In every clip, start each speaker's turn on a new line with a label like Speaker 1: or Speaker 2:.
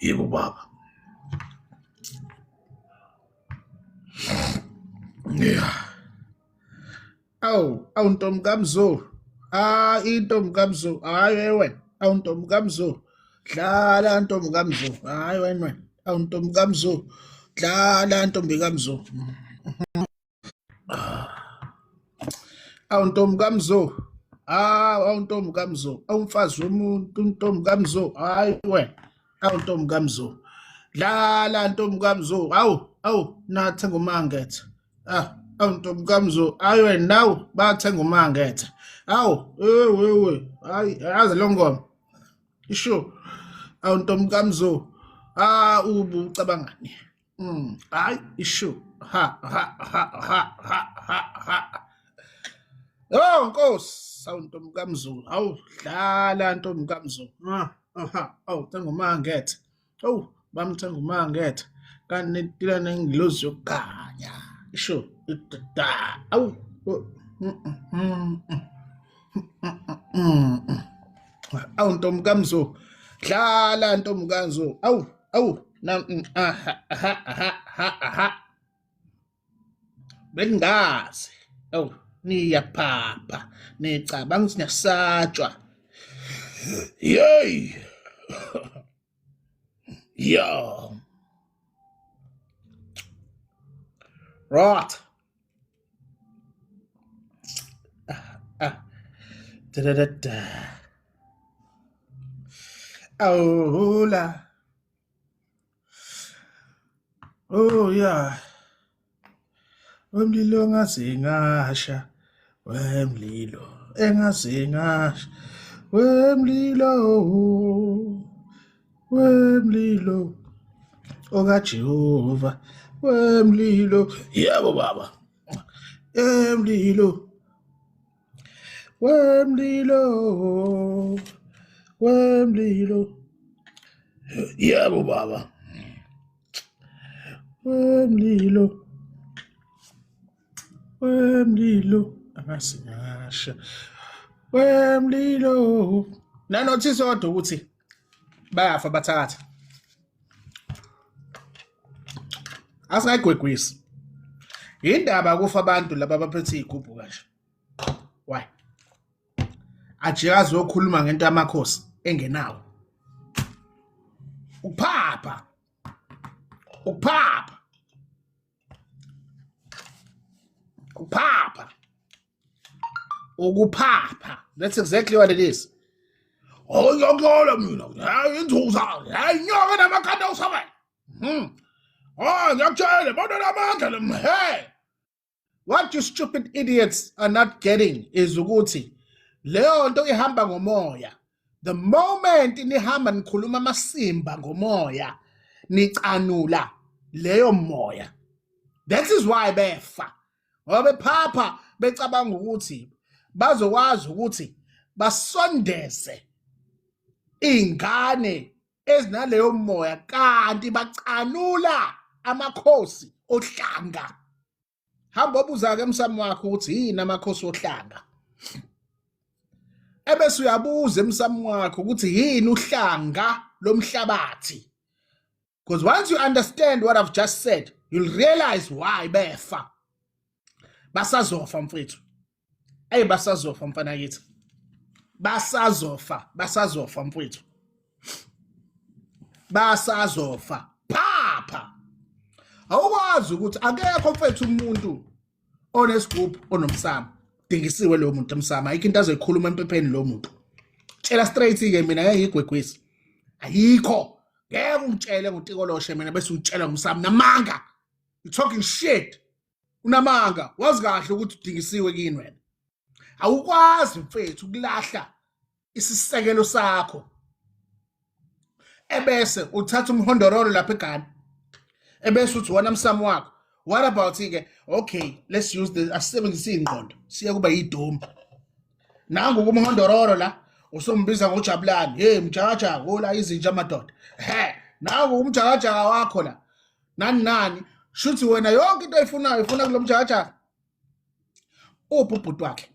Speaker 1: Yebo baba. Yeah. Awu, awu ntombi kaMzo. Ah, intombi kaMzo. Hayi wena. Awu ntombi kaMzo. Dlala ntombi kaMzo. Hayi wena wena. Awu ntombi kaMzo. Dlala ntombi kaMzo. Awu ntombi kaMzo. Ah, awu ntombi kaMzo. Awu mfazi womuntu ntombi kaMzo. Hayi wena. Awu ntombi kaMzo. Dlala ntombi kaMzo. Awu, awu nathenga umangethe. Ah, awu ntombi kaMzo. Hayi wena nawu bathenga umangethe. Awu, ewe we. Hayi, yazi lo ngoma. Isho. Awu ntombi kaMzo. Ah, ubucabangani. Hayi ishu. Ha ha ha ha ha ha ha. Oh Nkosi, awu ntombi kaMzulu. Awu dlala ntombi kaMzulu. Ah, aha, awu thenga umangethe. Awu bamthenga umangethe. Kanti nitila nengilozi yokukhanya. Ishu. Da. Awu. Awu ntombi kaMzulu. Dlala ntombi kaMzulu. Awu awu na aha aha aha aha aha bengingazi awu niyaphapha nicabanga ukuthi niyasatshwa yeyi ya right ah, ah. Da, da, da, da. Awula. Oh yeah. Wemlilo ngaze ngasha. Wemlilo engaze ngasha. Wemlilo. Wemlilo. OkaJehova. Wemlilo. Yebo baba. Emlilo. Wemlilo. Wemlilo. Yebo baba. Wemlilo. Wemlilo. Angasingasha. Wemlilo. Nanothisa kodwa ukuthi bayafa bathakatha. Asingayigwegwisi. Yindaba kufa abantu laba abaphethe iy'gubhu kanje. Why? Ajike azokhuluma ngento yamakhosi engenawo. Ukuphapha. Ukuphapha. Ukuphapha. Ukuphapha. That's exactly what it is. Oh, ngiyakuthola mina. Hayi inzuza. Hayi inyoka namakhanda usabe. Oh, ngiyakutshela, bona lamandla le. Hey. What you stupid idiots are not getting is ukuthi leyo nto ihamba ngomoya. The moment nihamba nikhuluma amasimba ngomoya, nicanula leyo moya. That is why befa. Ngoba bephapha becabanga ukuthi bazokwazi ukuthi basondeze ingane ezinaleyo moya kanti bacanula amakhosi ohlanga. Hamba obuza ke emsamo wakho ukuthi yini amakhosi ohlanga. Ebese uyabuza emsamo wakho ukuthi yini uhlanga lomhlabathi. Because once you understand what I've just said, you'll realize why befa. Basazofa mfethu. Ey basazofa mfana kithi. Basazofa, basazofa mfethu. Basazofa. Phapha. Awukwazi ukuthi akekho mfethu umuntu onesigubhu onomsamo. Dingisiwe lo muntu emsamo. Ayikho into azoyikhuluma empepheni lo muntu. Tshela straight ke mina ngeke ngigwegwisi. Ayikho. Ngeke ungitshele ngotikoloshe mina bese ungitshela ngomsamo namanga. You talking shit. Unamanga. Wazi kahle ukuthi udingisiwe kini wena. Awukwazi mfethu ukulahla isisekelo sakho ebese uthatha umhondorolo lapha eGhana ebese uthi wona msamo wakho. What about ke? Okay, let's use the asisebenzise ingqondo siye kuba yidomu. Nangu kumhondorolo la Usumbiza ngoJabulani. Hey mjakajaka, hola izinja madoda. He, nawu umjakajaka wakho la. Nani nani? Shuthi wena yonke into oyifunayo ifuna kulomjakajaka. Uphi ubhuti wakhe?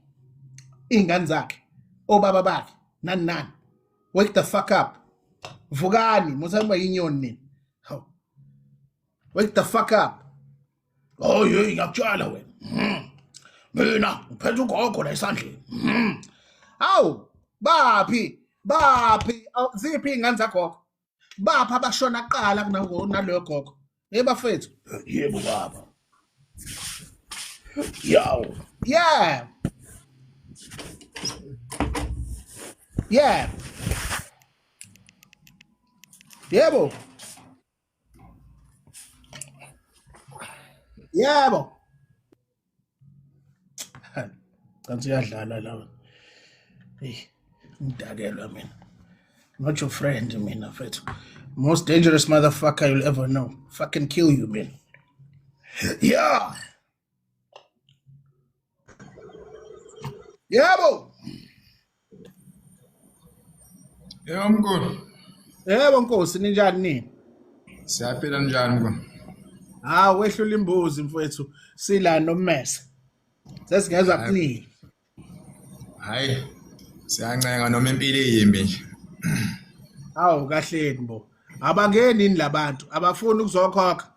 Speaker 1: Iy'ngane zakhe, obaba bakhe, nani nani. Wake the fuck up. Vukani, musakuba yinyoni nina. Hawu. Wake the fuck up. Oh hey, ngiyakutshela wena. Mina ngiphethe ugogo la esandleni. Hawu, baphi? Baphi? Ziphi iy'ngane zagogo? Baphi abashona kuqala kunaloyo gogo? Hey bafethu. Yebo baba. Yawo. Yeah. Yeah. Yebo. Yebo. Kanti uyadlala la. Hey, ngidakelwa mina. Not your friend mina mfethu. Most dangerous motherfucker you'll ever know. Fucking kill you man. Yeah. Yebo.
Speaker 2: Yebo mkhulu.
Speaker 1: Yebo nkosi ninjani nini?
Speaker 2: Siyaphila njani mkhulu?
Speaker 1: Hawu wehlula imbuzi mfowethu sila nommese. Sesingezwa kunini.
Speaker 2: Hayi siyancenga noma impilo iyimbi nje.
Speaker 1: Hawu kahleni bo. Abangeni yini labantu abafuni ukuzokhokha.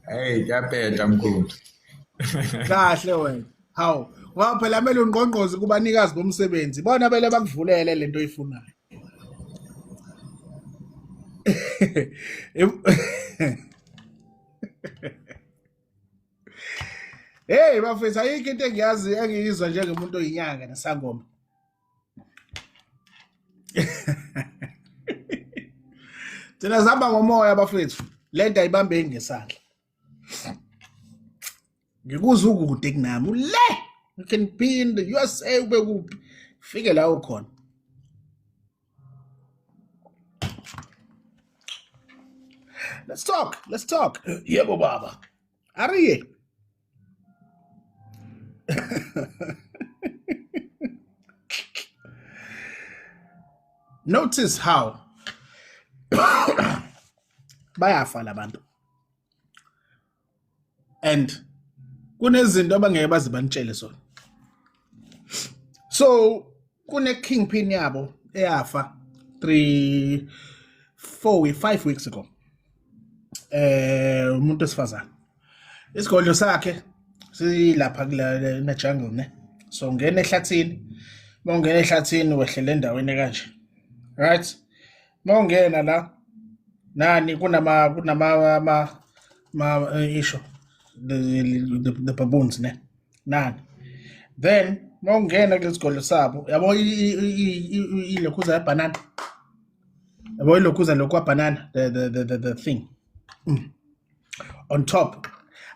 Speaker 2: Hey kuyabheda mkhulu.
Speaker 1: Kahle wena. Hawu ngoba phela kumele ungqongqoze kubanikazi bomsebenzi bona bele bakuvulele lento oyifunayo. Hey bafethu ayikho into engiyazi engiyizwa njengomuntu oyinyanga nesangoma. Thina sihamba ngomoya bafethu. Lento ayibambeki ngesandla. Ngikuza ukude kunami le. You can be in the USA ube kuphi. Fike la ukhona. Let's talk. Let's talk. Yebo baba. Ariye. Notice how bayafa labantu. And kunezinto abangeke baze banitshele zona. So kune kingpin yabo eyafa 3 4 5 weeks ago. Umuntu wesifazane. Isigodlo sakhe silapha kula na jungle ne. So ungena ehlathini. Mawungena ehlathini wehlele endaweni kanje. Right? Mawungena la nani kunama ma ma isho the baboons ne. Nani. Then mawungena kulesigodlo sabo yabo ilokhuza yebanana. Yabo ilokhuza lokwa banana the thing. On top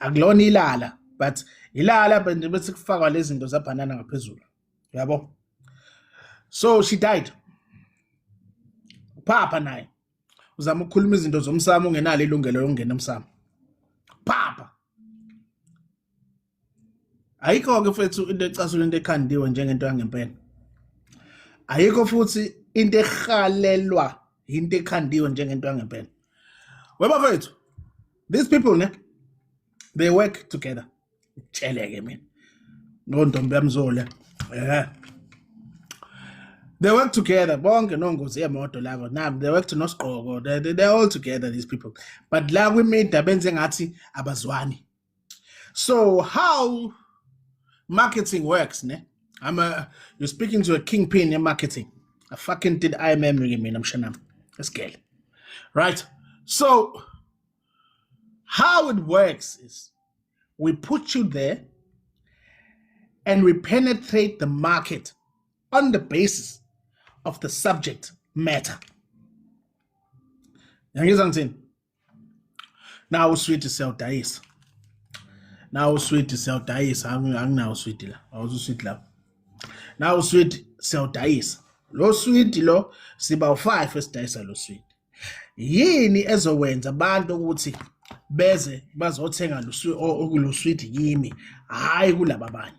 Speaker 1: akulona ilala but ilala bese kufakwa lezi zinto zabhanana ngaphezulu yabo. So she died. Phapha naye uzama ukukhuluma izinto zomsamo ungenalo ilungelo lokungena emsamo. Phapha ayikho ke mfethu into ecasula into ekhandiwe njengento yangempela. Ayikho futhi into ehalelwa into ekhandiwe njengento yangempela. Weba mfethu, these people ne they work together. Tsheleke mina nontombi yamzola. They work together bonke nongozi yemoto labo. Now they work to nosigqoko. They're all together these people. But la kwi-media benze ngathi abazwani. So how marketing works ne? You're speaking to a kingpin in marketing. I fucking did IMM mina mshanami. Let's get it. Right? So how it works is we put you there and we penetrate the market on the basis of the subject matter. Ngiyangizwa ngithini? Now uswidi siyawudayisa. Now uswidi siyawudayisa. Anginawo uswidi la. Awuzi uswidi la. Now uswidi siyawudayisa. Lo swidi lo siba u5 esidayisa lo swidi. Yini ezowenza abantu ukuthi beze bazothenga lo swidi kimi hayi kulaba abanye.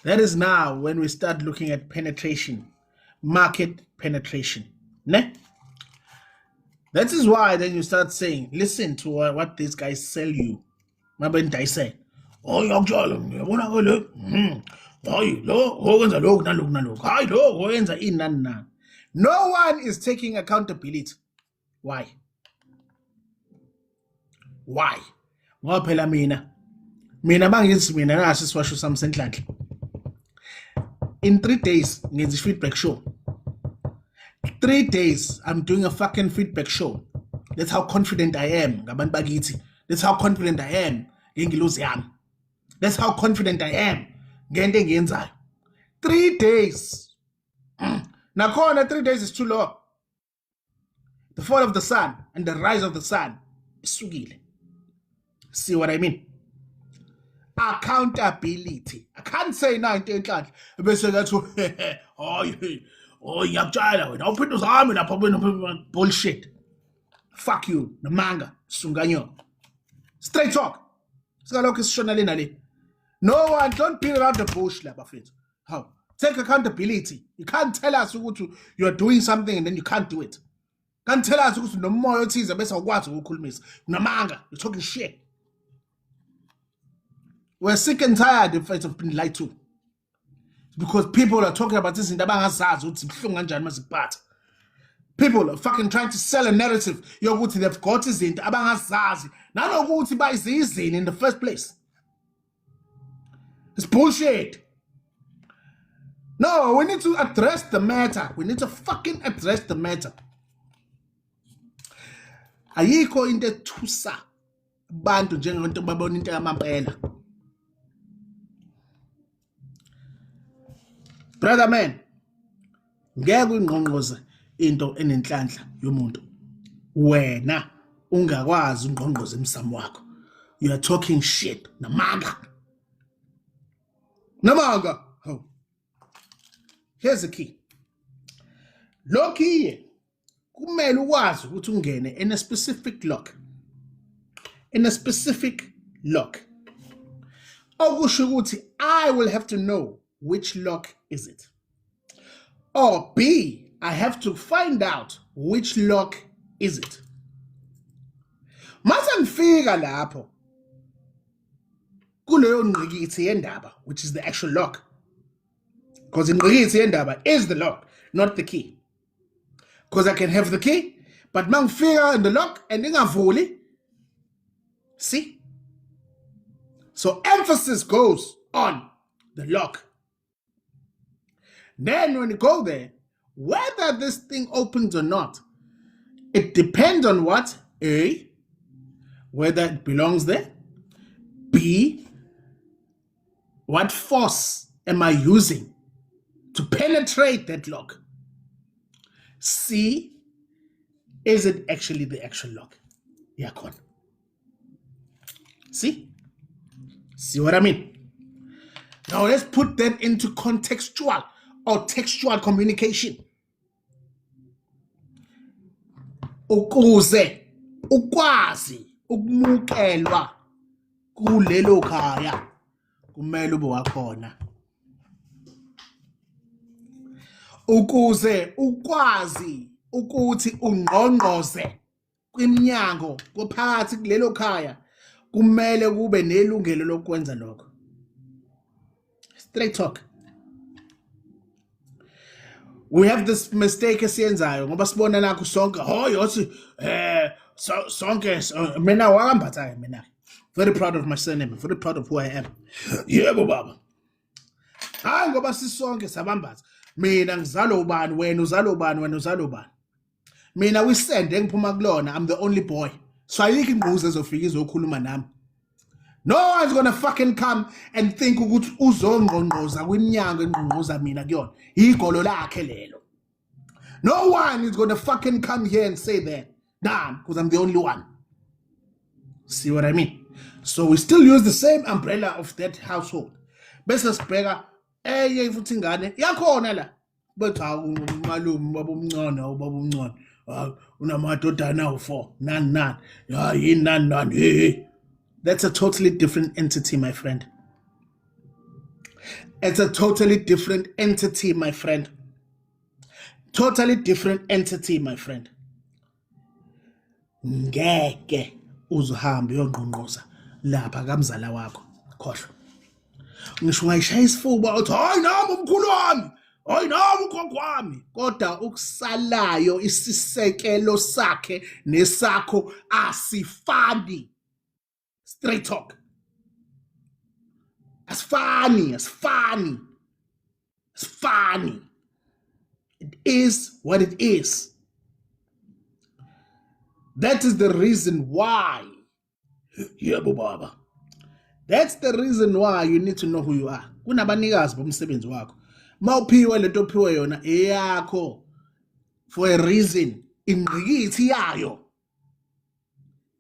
Speaker 1: That is now when we start looking at penetration, market penetration. Ne? That is why then you start saying, listen to what these guys sell you. Mabenidayisela. Oh, ngiyakutshela, ngiyabona ke le. Hayi, lo okwenza lokhu nalokhu nalokhu. Hayi, lo owenza ini nani nani. No one is taking accountability. Why? Why? Ngoba phela mina mangithi mina nasi isiwasho sami senhlanhla. In 3 days ngenza i-feedback show. 3 days I'm doing a fucking feedback show. That's how confident I am ngabantu bakithi. That's how confident I am ngengilozi yami. That's how confident I am ngento engiyenzayo. 3 days. Nakhona 3 days is too long. The fall of the sun and the rise of the sun isukile. See what I mean? Accountability. I can't say na into enhlanhla bese kathi hayi oh ngiyakutshela wena awuphinde uzame lapha wena, bullshit. Fuck you namanga sunganyoko. Straight talk. Singalokho sishona le nale. No one, don't beat around the bush la bafethu. How? Take accountability. You can't tell us ukuthi you're doing something and then you can't do it. Can't tell us ukuthi nomoya othize bese awukwazi ukukhulumisa. Unamanga, you're talking shit. We're sick and tired in fact of being lied to. Because people are talking about izinto abangazazi ukuthi zibuhlungu kanjani mazikuphatha. People are fucking trying to sell a narrative yokuthi they've got izinto abangazazi nanokuthi bayizizini in the first place. It's bullshit. No, we need to address the matter. We need to fucking address the matter. Ayikho into ethusa abantu njengento babona into yamampela. Brother man, ngeke uyingqongqoze into enenhlanhla yomuntu. Wena ungakwazi ungqongqoze emsamo wakho. You are talking shit namanga. Namanga. Oh. Here's the key. Lo key kumele ukwazi ukuthi ungene in a specific lock. In a specific lock. Okusho ukuthi I will have to know which lock is it. Or B, I have to find out which lock is it. Mase ngifika lapho kuleyo ngqikithi yendaba, which is the actual lock. Because ingqikithi yendaba is the lock, not the key. Because I can have the key, but mangifika in the lock and ingavuli. See? So emphasis goes on the lock. Then when you go there, whether this thing opens or not, it depends on what? A, whether it belongs there. B, what force am I using to penetrate that lock? C, is it actually the actual lock? Yeah, con. See? See what I mean? Now let's put that into contextual or textual communication. Ukuze ukwazi ukumukelwa kulelo khaya kumele ube wakhona. Ukuze ukwazi ukuthi ungqongqoze kwiminyango kophakathi kulelo khaya kumele kube nelungelo lokwenza lokho. Straight talk. We have this mistake esiyenzayo ngoba sibona nakho sonke hoy othi sonke mina wakambatha mina. Very proud of my surname, very proud of who I am. Yebo baba. Hayi ngoba sisonke sabambatha. Mina ngizalo ubani, wena uzalo ubani, wena uzalo ubani. Mina wisende engiphuma kulona, I'm the only boy. So ayikho ingquza ezofika izokhuluma nami. No one's gonna fucking come and think ukuthi uzongqongqoza kwiminyango engqongqoza mina kuyona. Igolo lakhe lelo. No one is gonna fucking come here and say that. Nah, because I'm the only one. See what I mean? So we still use the same umbrella of that household. Bese sibheka enye futhi ingane yakhona la. Bethi malume baba omncane, ubaba omncane. Unamadodana awu4, nani nani. Ya yini nani nani. Hey, hey. That's a totally different entity, my friend. It's a totally different entity, my friend. Totally different entity, my friend. Ngeke uzuhambe uyongqongqoza lapha kamzala wakho. Khohlwa. Ngisho ungayishaya isifuba uthi hayi nami umkhulu wami, hayi nami ukhokho wami, kodwa ukusalayo isisekelo sakhe nesakho asifani. Straight talk. Asifani, asifani. Asifani. It is what it is. That is the reason why. Yebo baba. That's the reason why you need to know who you are. Kunabanikazi bomsebenzi wakho. Mawuphiwe lento ophiwe yona eyakho for a reason. Ingqikithi yayo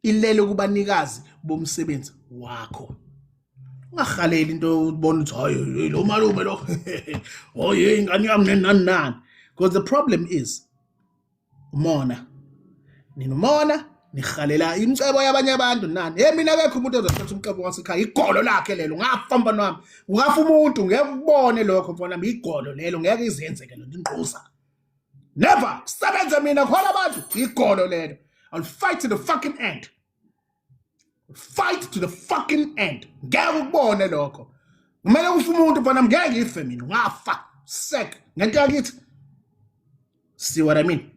Speaker 1: ilele kubanikazi bomsebenzi wakho. Ungahaleli into ubona ukuthi hayi lo malume lo. Oh hey ingane yami nani nani. Because the problem is umona. Ninomona nihalela imicebo yabanye abantu nani. Hey mina akekho umuntu ozothatha umcebo wasekhaya, igolo lakhe lelo. Ungafa mfana wami, ungafa umuntu ngeke ukubone lokho mfana wami, igolo lelo ngeke izenzeke lento ingquza. Never sebenze mina khona abantu, igolo lelo. I'll fight to the fucking end. Fight to the fucking end. Ngeke ukubone lokho. Kumele ufe umuntu mfana, ngeke ngife mina, ungafa. Sek ngento yakithi. See what I mean?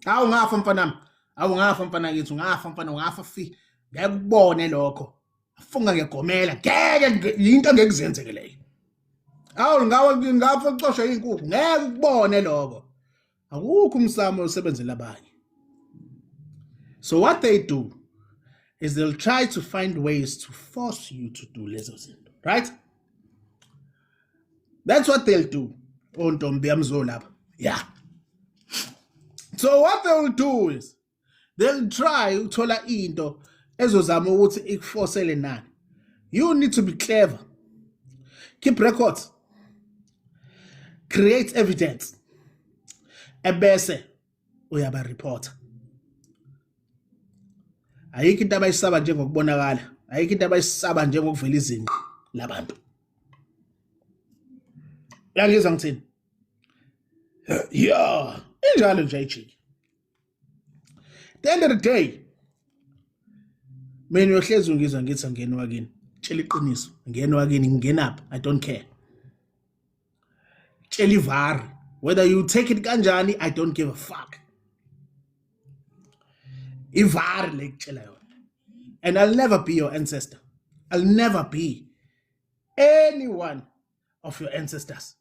Speaker 1: Awu ngafa mfana wami. Awu ngafa mfana kithi, ungafa mfana, ungafa fi. Ngeke ukubone lokho. Afunga ngegomela, ngeke into angeke izenzeke leyo. Awu ngawe ngafa uxoshwe izinkukhu, ngeke ukubone lokho. Akukho umsamo osebenzela abanye. So what they do is they'll try to find ways to force you to do lezo zinto, right? That's what they'll do. Ontombi yamzo lapha. Yeah. So what they'll do is they'll try ukuthola into ezozama ukuthi ikuforcele nani. You need to be clever. Keep records. Create evidence. Ebese uyaba reporter. Ayikho into abayisaba njengokubonakala. Ayikho into abayisaba njengokuvela izinqe labantu. Uyangizwa ngithini? Yeah, injalo nje ayijiki. At the end of the day, mina uyohlezi ungizwa ngithi angeni wakini. Tshela iqiniso, ngeni wakini, ngingenaphi, I don't care. Tshela ivari, whether you take it kanjani, I don't give a fuck. Ivari le kutshela yona. And I'll never be your ancestor. I'll never be anyone of your ancestors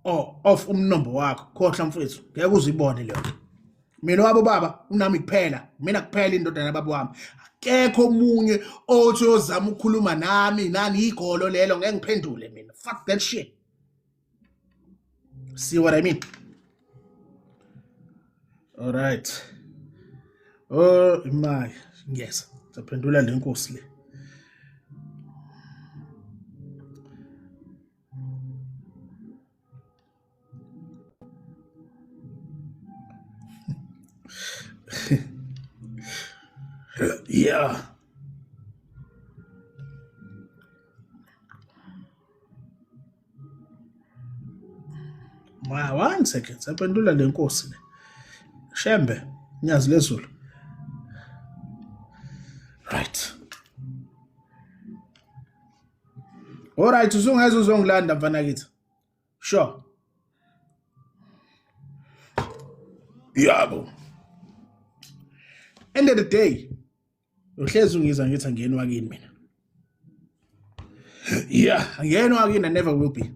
Speaker 1: or of umnombo wakho. Khohlwa mfethu, ngeke uzibone leyo nto. Mina wabo baba unami kuphela, mina kuphela indodana baba wami. Akekho omunye othi uyozama ukukhuluma nami nani, igolo lelo ngeke ngiphendule mina. Fuck that shit. See what I mean? All right. Oh my, yes. Saphendula le nkosi le. Yeah. Ma, one second, saphendula le nkosi le. Shembe, Nyazi lezulu. Right. All right, usungeze uzongilanda mfana kithi. Sure. Yabo. End of the day, uhlezi ungizwa ngithi angeni wakini mina. Yeah, angeni wakini, I never will be.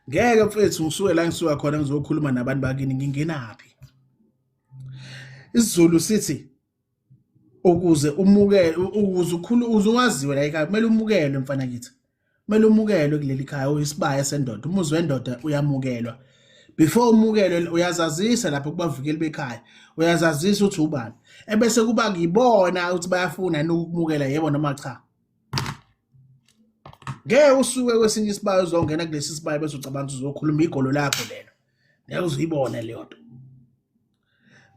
Speaker 1: Ngeke mfethu ngisuke la ngisuka khona ngizokhuluma nabantu bakini, ngingenaphi? IsiZulu sithi ukuze umukele, ukuze ukhulu, uze waziwe la ekhaya, kumele umukelwe mfana kithi. Kumele umukelwe kuleli khaya, uyisibaya sendoda, umuzi wendoda uyamukelwa. Before umukelwe uyazazisa lapho kubavikeli bekhaya, uyazazisa ukuthi ubani. Ebese kuba ngibona ukuthi bayafuna yini ukumukela, yebo noma cha. Ngeke usuke kwesinye isibaya uzongena kulesi sibaya bese ucabanga ukuthi uzokhuluma igolo lakho lelo. Ngeke uzuyibone leyo nto.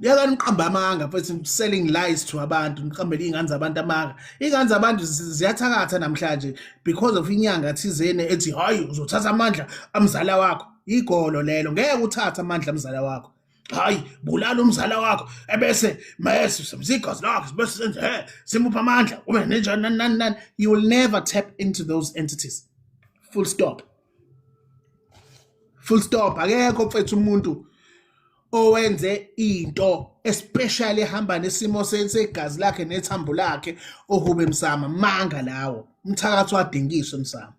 Speaker 1: Yekani uqamba amanga mfethu, selling lies to abantu, niqambele iy'ngane zabantu amanga. Iy'ngane zabantu ziyathakatha namhlanje because of inyanga thizeni ethi hayi uzothatha amandla amzala wakho. Igolo lelo, ngeke uthathe amandla amzala wakho. Hayi bulala umzala wakho ebese mase simza igazi lakhe bese senze he simupha amandla kube nenjani nani nani nani. You will never tap into those entities. Full stop. Full stop. Akekho mfethu umuntu owenze into especially ehamba nesimo segazi lakhe nethambo lakhe ohube emsama manga lawo umthakathi wadingiswa emsama.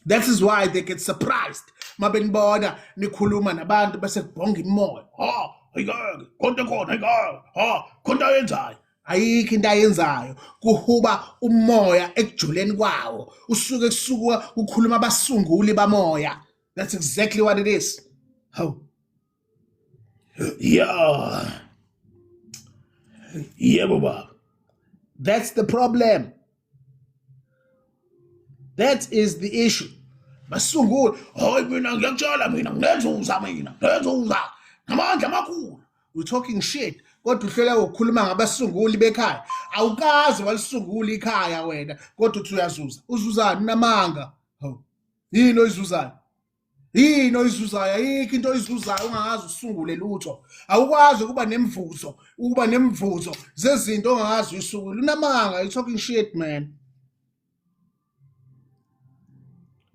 Speaker 1: That is why they get surprised mabenibona nikhuluma nabantu bese kubhonga imoya. Ha, ayikeke konke khona, ayikeke ha khonto ayenzayo. Ayikho into ayenzayo, kuhuba umoya ekujuleni kwawo, usuke kusuka kukhuluma abasunguli bamoya. That's exactly what it is. Hawu, yeah, yebo baba, that's the problem, that is the issue. Basungule, hayi mina ngiyakutshela, mina nginenzuza, mina nginenzuza namandla amakhulu. You talking shit, kodwa uhleleka ukukhuluma ngabasunguli bekhaya. Awukaze walisungula ikhaya wena, kodwa uthi uyazuza. Uzuzani? Unamanga. Hawu, yini oyizuzayo? Yini oyizuzayo? Ayikho into oyizuzayo ungakaze usungule lutho. Awukwazi ukuba nemvuzo, ukuba nemvuzo zezinto ongakaze uyisungule. Unamanga. You talking shit, man.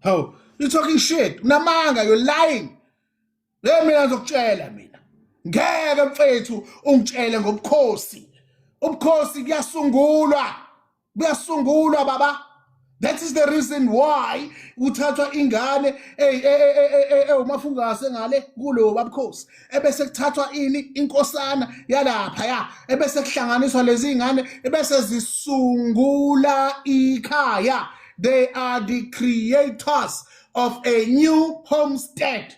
Speaker 1: Hawu, you talking shit, unamanga, you're lying. Le mina ngizokutshela, mina ngeke mfethu ungitshele ngobukhosi. Ubukhosi kuyasungulwa, kuyasungulwa baba. That is the reason why kuthathwa ingane ewumafungase ngale kulo babukhosi, ebese kuthathwa ini inkosana yalapha ya, ebese kuhlanganiswa lezi ingane, ebese zisungula ikhaya. They are the creators of a new homestead.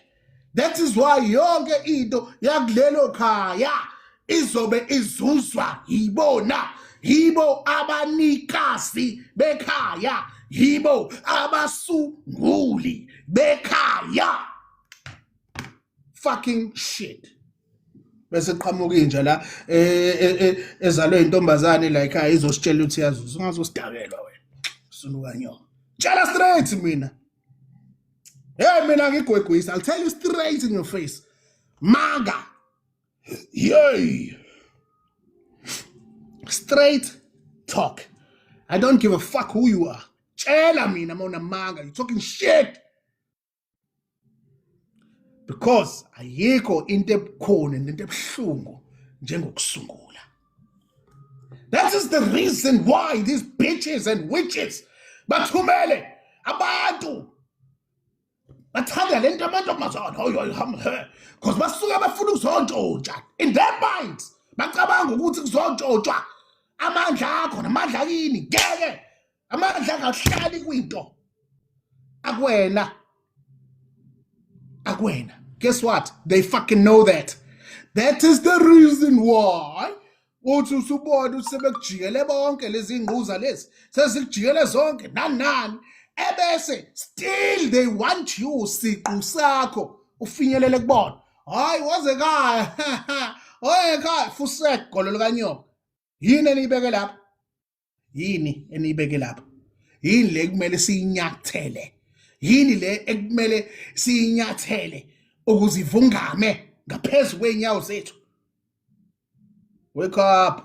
Speaker 1: That is why yonke into yakulelo khaya izobe izuzwa yibona. Yibo abanikazi bekhaya, yibo abasunguli bekhaya. Fucking shit. Bese qhamuka inja la ezalwe intombazane la ekhaya, izositshela ukuthi yazuza. Ungazosidakelwa wena, sunuka nyoka. Tshela straight mina. Hey, mina ngigwegwisa, I'll tell you straight in your face. Manga. Yay. Straight talk. I don't give a fuck who you are. Tshela mina mawunamanga, you talking shit. Because ayikho into ebukhona nento ebuhlungu njengokusungula. That is the reason why these bitches and witches bathumele abantu bathanda lento amantombazane. Hayi hayi ham he, because basuke bafuna ukuzontshontsha. In their minds bacabanga ukuthi kuzontshontshwa amandla akho namandla akini. Ngeke, amandla angahlali kwinto akwena, akwena. Guess what? They fucking know that. That is the reason why uthi usubona ukuthi sebekujikele bonke lezi ngquza lezi, sezikujikele zonke nani nani, ebese still they want you siqu sakho ufinyelele kubona. Hayi, waze kaya oye khaya fusek golo likanyoka. Yini eniyibeke lapho? Yini eniyibeke lapho? Yini le kumele siyinyathele? Yini le ekumele siyinyathele ukuze ivungame ngaphezu kwey'nyawo zethu? Wake up,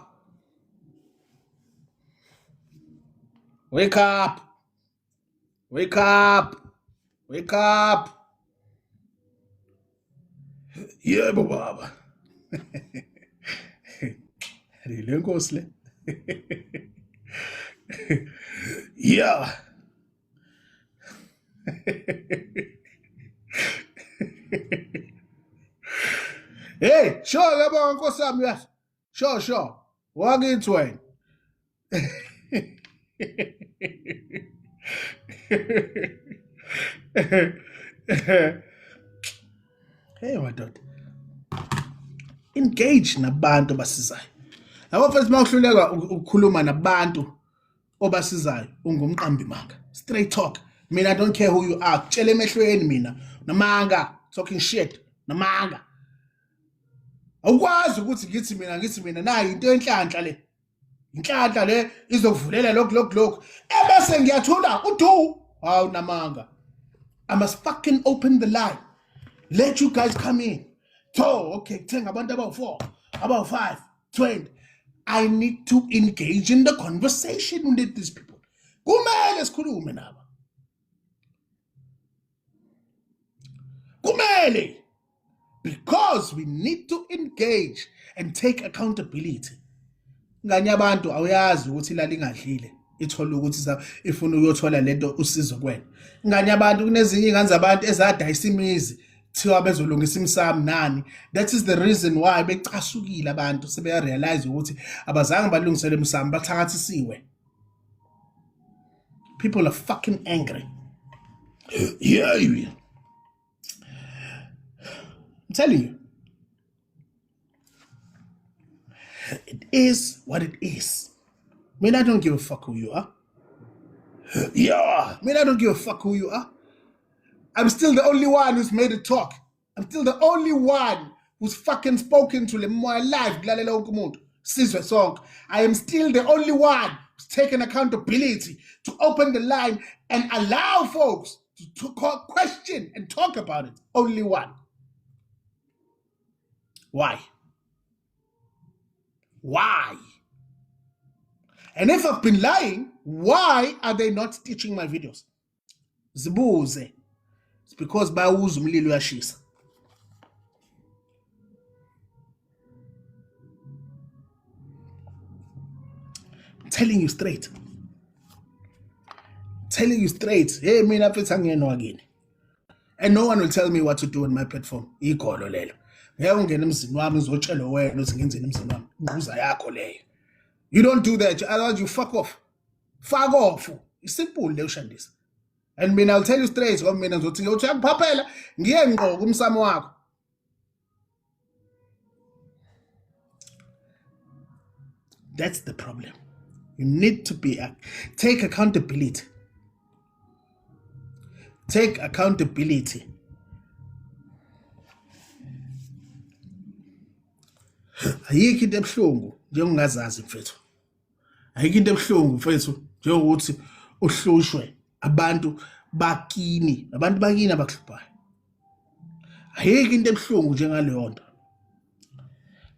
Speaker 1: wake up, wake up, wake up. Yebo baba. Le nkosi le. Yeah. Hey, sure, yabonga nkosi yami yazi. Sure, sure. Wakithi wena. Hey madoda. Engage nabantu abasizayo. Yabo first mawuhluleka ukukhuluma nabantu obasizayo, ungumqambi manga. Straight talk. Mina I don't care who you are. Tshela emehlweni mina. Namanga, talking shit. Namanga. Awukwazi ukuthi ngithi mina nayi into enhlanhla le, inhlanhla le izokuvulela lokhu lokhu lokhu, ebese ngiyathula udu. Hawu, namanga. I must fucking open the line, let you guys come in. So okay, kuthenga abantu abawu-4, abawu-5, 20. I need to engage in the conversation with these people. Kumele sikhulume nabo, kumele, because we need to engage and take accountability. Nganye abantu awuyazi ukuthi ilali ingadlile, ithola ukuthi ifuna ukuyothola lento usizo kuwena. Nganye abantu, kunezinye iy'ngane zabantu ezadayisa imizi, kuthiwa bezolungisa imsamo nani. That is the reason why becasukile abantu, sebeya-realize ukuthi abazange balungisele imsamo, bathakathisiwe. People are fucking angry. Yeah, I'm telling you, it is what it is. I mean, I don't give a fuck who you are. Yeah, I mean, I don't give a fuck who you are. I'm still the only one who's made it talk. I'm still the only one who's fucking spoken to le moya live, kulalela wonke umuntu, sizwe sonke. I am still the only one who's taken accountability to open the line and allow folks to question and talk about it. Only one. Why? Why? And if I've been lying, why are they not teaching my videos? Zibuze. It's because bayawuza umlilo uyashisa. I'm telling you straight, telling you straight. Hey, mina mfethu, angiyena wakini and no one will tell me what to do on my platform. Igolo lelo. Ngeke ungene emzini wami uzotshelwa wena ukuthi ngenzeni emzini wami. Ingquza yakho leyo. You don't do that, otherwise you fuck off, fuck off. Simple leyo, shandisa. And mina, I'll tell you straight, ngoba mina ngizothi ngiyothi uyakuphaphela, ngiye ngqo kumsamo wakho. That's the problem. You need to be take accountability, take accountability. Ayikho into ebuhlungu njengongazazi, mfethu. Ayikho into ebuhlungu, mfethu, njengokuthi uhlushwe abantu bakini, abantu bakini abakuhluphayo. Ayikho into ebuhlungu njengaleyo nto.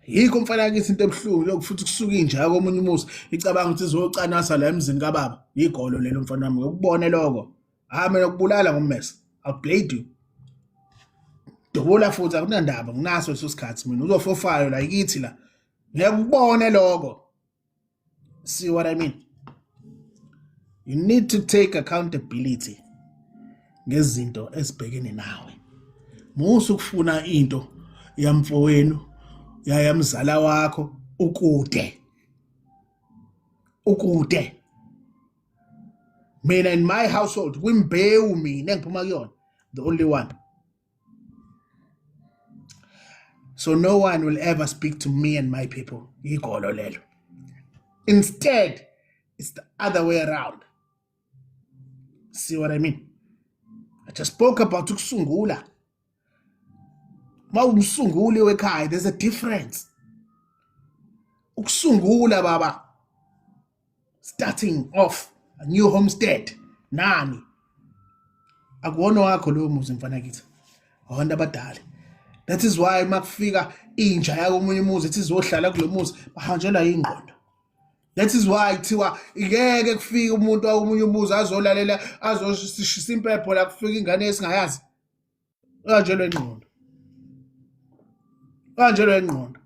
Speaker 1: Yikho, mfana kithi, into ebuhlungu lokhu futhi kusuka inja komunye umuzi icabanga ukuthi izocanasa la emzini kababa. Igolo lelo, mfana wami. Ngokubone lokho, hayi, mina kubulala ngommese. I'll blade you, dubula futhi, akunandaba. Nginaso leso sikhathi mina. Uzofofayo la kithi la, ngeke ukubone lokho. See what I mean? You need to take accountability ngezinto ezibhekene nawe. Musa ukufuna into yamfowenu, yayamzala wakho, ukude ukude. Mina, in my household, kwimbewu mina engiphuma kuyona, the only one. So no one will ever speak to me and my people. Igolo lelo. Instead, it's the other way around. See what I mean? I just spoke about ukusungula. Mawumsunguli wekhaya, there's a difference. Ukusungula, baba, starting off a new homestead nani, akuwona wakho loyo muzi, mfana kithi, abantu abadala. That is why makufika inja yakomunye umuzi ethi izohlala kulo muzi, bahanjelwa ingqondo. That is why kuthiwa ngeke kufike umuntu wakomunye umuzi azolalela, azoshisa impepho la, kufika ingane esingayazi. Uhanjelwa ingqondo, uhanjelwa ingqondo.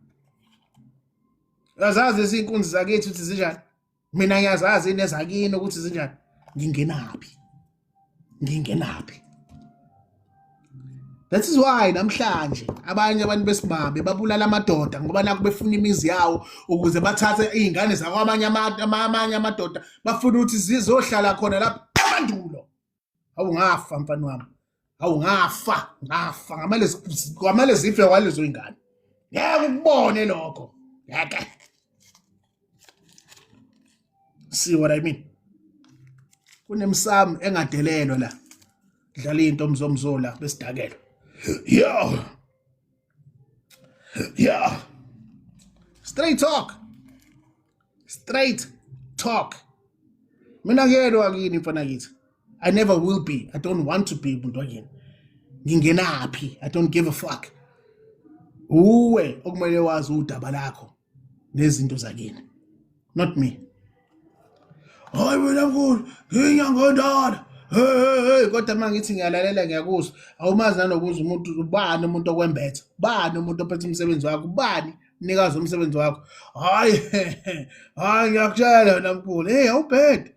Speaker 1: Uyazazi izinkunzi zakithi ukuthi zinjani. Mina ngiyazazi nezakini ukuthi zinjani. Ngingenaphi? Ngingenaphi? That is why namhlanje abanye abantu besimame babulala amadoda, ngoba nakho befuna imizi yawo ukuze bathathe iy'ngane zakwamanye amanye amadoda, bafuna ukuthi zizohlala khona lapha emandulo. Hawu, ngafa, mfana wami. Hawu, ngafa, ngafa. Ngamale zife kwalezo ingane. Ngeke ukubone lokho, ngeke. See what I mean? Kunemsamo engadelelwa la, dlala into mzomzo la, besidakela. Yeah. Straight talk, straight talk. Mina ngiyelwa kini mfana kithi. I never will be, I don't want to be umuntu wakini. Ngingenaphi? I don't give a fuck. Uwe okumele wazi udaba lakho nezinto zakini, not me. Hayi mina mkhulu, ngiyinyanga endala. Hey hey hey, kodwa uma ngithi ngiyalalela ngiyakuzwa. Awumazi nanokuza umuntu, ubani umuntu okwembetha, ubani umuntu ophethe umsebenzi wakho, ubani mnikazi womsebenzi wakho. Hayi hayi, ngiyakutshela wena mkhulu, hey, awubhede.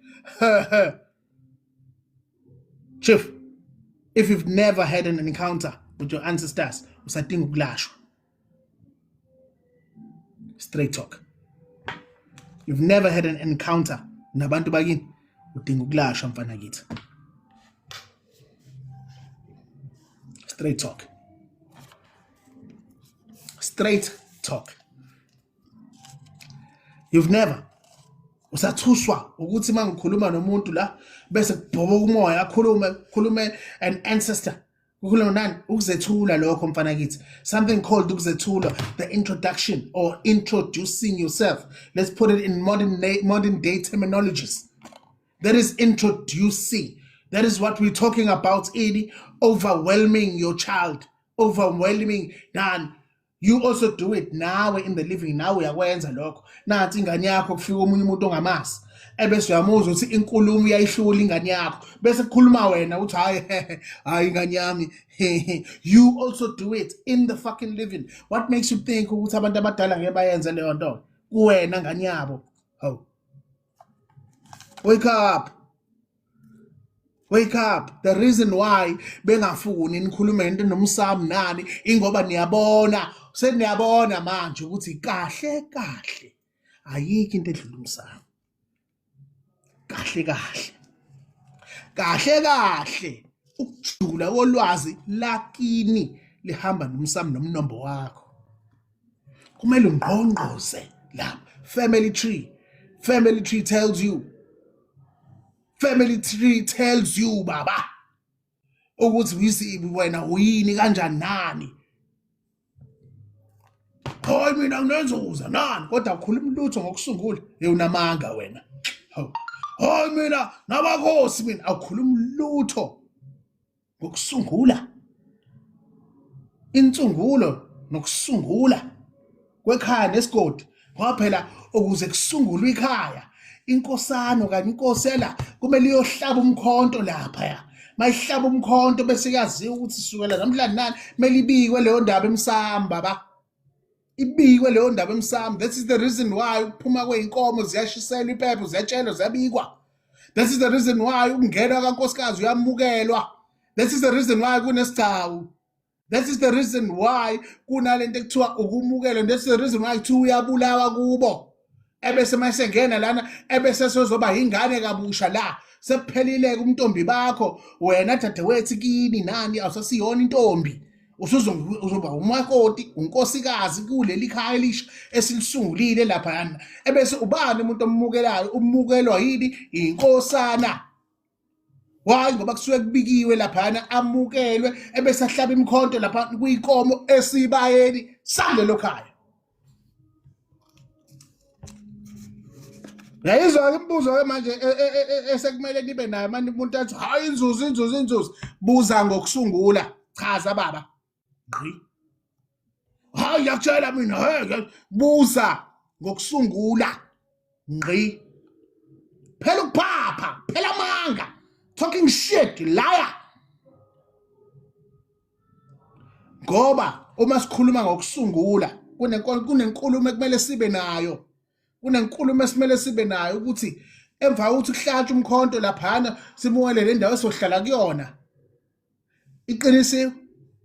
Speaker 1: Chief, if you've never had an encounter with your ancestors, usadinga ukulashwa. Straight talk. You've never had an encounter nabantu bakini, udinga ukulashwa mfana kithi. Straight talk, straight talk. You've never, usathuswa ukuthi uma ngikhuluma nomuntu la bese kubhoboka umoya, akhulume, khulume an ancestor, kukhuluma nani. Ukuzethula lokho mfana kithi, something called ukuzethula, the introduction or introducing yourself. Let's put it in modern day terminologies. That is introducing. That is what we're talking about in overwhelming your child, overwhelming nani. You also do it nawe in the living. Nawe uyakwenza lokho. Nansi ingane yakho, kufika omunye umuntu ongamazi, ebese uyamuzwa ukuthi inkulumo uyayihlula ingane yakho, bese kukhuluma wena uthi, "Hayi hayi, ingane yami." You also do it in the fucking living. What makes you think ukuthi abantu abadala ngeke bayenze leyo nto kuwena ngane yabo? Hawu, wake up, wake up. The reason why bengafuni nikhulume ngento nomsamo nani, ingoba niyabona, seniyabona manje ukuthi kahle kahle ayikho into edlula umsamo. Kahle kahle, kahle kahle, ukujula kolwazi lakini lihamba nomsamo nomnombo wakho. Kumele ungqongqoze lapha. Family tree, family tree tells you, family tree tells you baba ukuthi uyisibi wena, uyini, kanjani, nani. Hayi, mina nginenzuza nani, kodwa ukhuluma lutho ngokusungula. Hey, unamanga wena. Hawu, hayi mina nabakhosi, mina awukhuluma lutho ngokusungula, insungulo nokusungula kwekhaya nesigodi, ngoba phela ukuze kusungulwe ikhaya, inkosana okanye inkosela kumele iyohlaba umkhonto lapha. Mayihlaba umkhonto bese kuyaziwa ukuthi sukela namhlanje nani, kumele ibikwe leyo ndaba emsamo baba, ibikwe leyo ndaba emsamo. That is the reason why ukuphuma kwey'nkomo ziyashiselwa impepho, ziyatshelwa, ziyabikwa. That is the reason why ukungena kankosikazi uyamukelwa. That is the reason why kunesigcawu. That is the reason why kunalento ekuthiwa ukumukelwa. That's the reason why kuthiwa uyabulawa kubo, ebese masengena lana, ebese sezoba ingane kabusha la. Sekuphelile umntombi bakho wena dadewethu kini nani, awusasiyona intombi, usuzoba umakoti, unkosikazi kuleli khaya elisha esilisungulile laphayana. Ebese ubani umuntu omukelayo? Umukelwa yini? Inkosana. Why? Ngoba kusuke kubikiwe laphana, amukelwe, ebese ahlaba imikhonto lapha kuyinkomo esibayeni salelo khaya. Yayizwa-ke imibuzo-ke manje esekumele nibe nayo manje. Umuntu athi, "Hayi, inzuzo, inzuzo, inzuzo." Buza ngokusungula. Chaza baba, ngqi. Hayi, ngiyakutshela mina. Hey, buza ngokusungula, ngqi. Phela ukuphapha, phela amanga, talking shit, liar. Ngoba uma sikhuluma ngokusungula, kunenkulumo ekumele sibe nayo, kunenkulumo esimele sibe nayo ukuthi emva kokuthi kuhlatshwe umkhonto laphana, simuwele le ndawo esohlala kuyona, iqinisiwe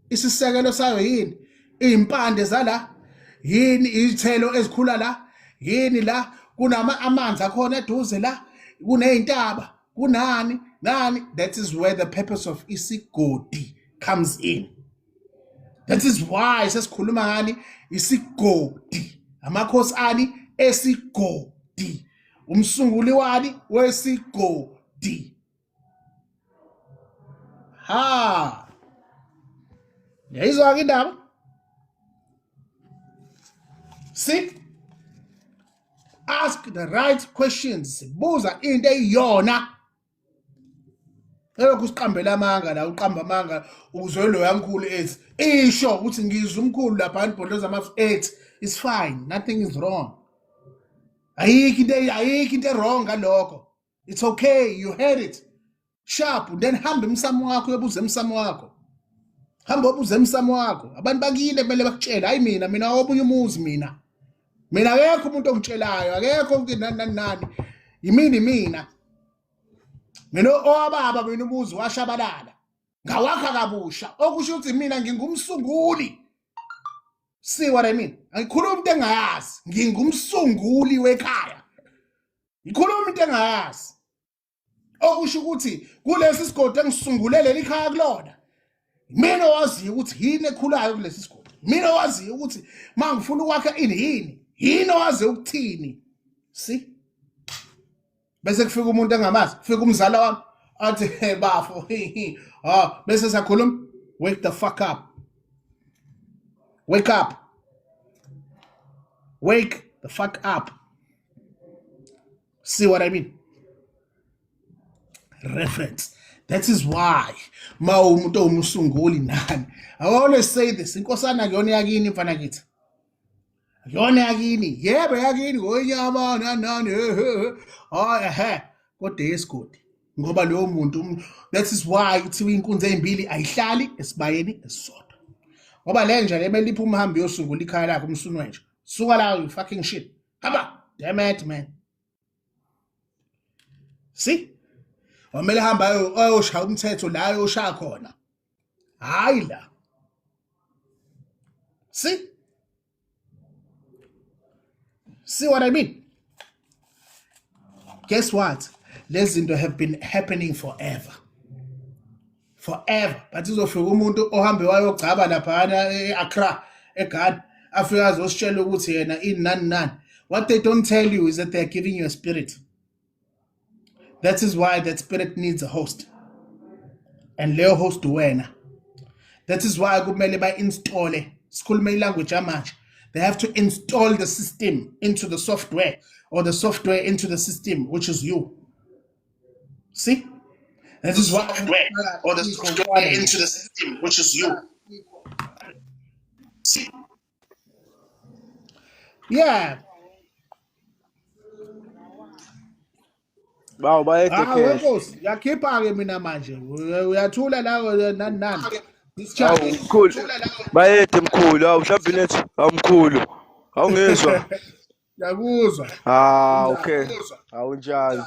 Speaker 1: isisekelo sayo yini, izimpande zala yini, izithelo ezikhula la yini, la kunama amanzi akhona eduze la, kuney'ntaba, kunani nani. That is where the purpose of isigodi comes in. That is why sesikhuluma ngani? Isigodi, amakhosi ani esigodi, umsunguli wani wesigodi. Ha, yayizwa-ke indaba. See, Ask the right questions. Buza into eyiyona. Elokhu usiqambela amanga la, uqamba amanga uzwe lo yamkhulu ethi isho ukuthi ngizwe umkhulu lapha ibhodloza amafu ethi it's fine, nothing is wrong. Ayikho into, ayikho into wrong ngalokho. It's okay, you heard it. Sharp, then hamba emsamo wakho uyobuza emsamo wakho. Hamba obuza emsamo wakho. Abantu bakini kumele bakutshele, hayi mina, mina omunye umuzi mina. Mina akekho umuntu ongitshelayo, akekho nani nani nani. Yimini mina. Mina owababa mina umuzi washabalala. Ngawakha kabusha. Okusho ukuthi mina ngingumsunguli. See what I mean? Angikhulumi into engayazi. Ngingumsunguli wekhaya. Ngikhuluma into engayazi. Okusho ukuthi kulesi sigodi engisungule leli khaya kulona. Mina owaziyo ukuthi yini ekhulayo kulesi sigodi. Mina owaziyo ukuthi mangifuna ukwakha ini yini. Yini owaziyo ukuthini. See? Bese kufika umuntu engamazi, kufika umzala wami athi hey bafo, ah bese sakhuluma, wake the fuck up. Wake up. Wake the fuck up. See what I mean? Reference. That is why ma umuntu owumsunguli nani. I always say this, inkosana kuyona yakini mfana kithi. Yona yakini, yebo yakini ngonyama nani nani. Hayi ehe, kodwa yesigodi. Ngoba loyo muntu, that is why kuthiwa inkunzi ezimbili ayihlali esibayeni esisodwa. Ngoba le nja le melipha umhambi yosungula ikhaya lakhe umsunu wenja. Suka la, you fucking shit. Hamba, damn it man. See? Wamele hamba ayoshaya umthetho la ayoshaya khona. Hayi la. See? See what I mean? Guess what? Lezi zinto have been happening forever. Forever. But izofika umuntu ohambe wayogcaba laphana e-Accra, eGhana, afike azositshela ukuthi yena ini nani nani. What they don't tell you is that they are giving you a spirit. That is why that spirit needs a host. And leyo host wena. That is why kumele ba-installe, sikhulume ilanguage yamanje. They have to install the system into the software, or the software into the system, which is you. See? That is why
Speaker 3: software or the software into the system, which is you. See?
Speaker 1: Yeah.
Speaker 4: Bawo bayede
Speaker 1: Ah,
Speaker 4: khehla.
Speaker 1: wenkosi, yakhipha ke mina manje. Uyathula la nani nani.
Speaker 4: Awu
Speaker 1: Discharge.
Speaker 4: mkhulu. Bayede mkhulu. Awu mhlawumbe nethi awu mkhulu. Awungizwa?
Speaker 1: Ngiyakuzwa.
Speaker 4: Ah okay. Awunjalo.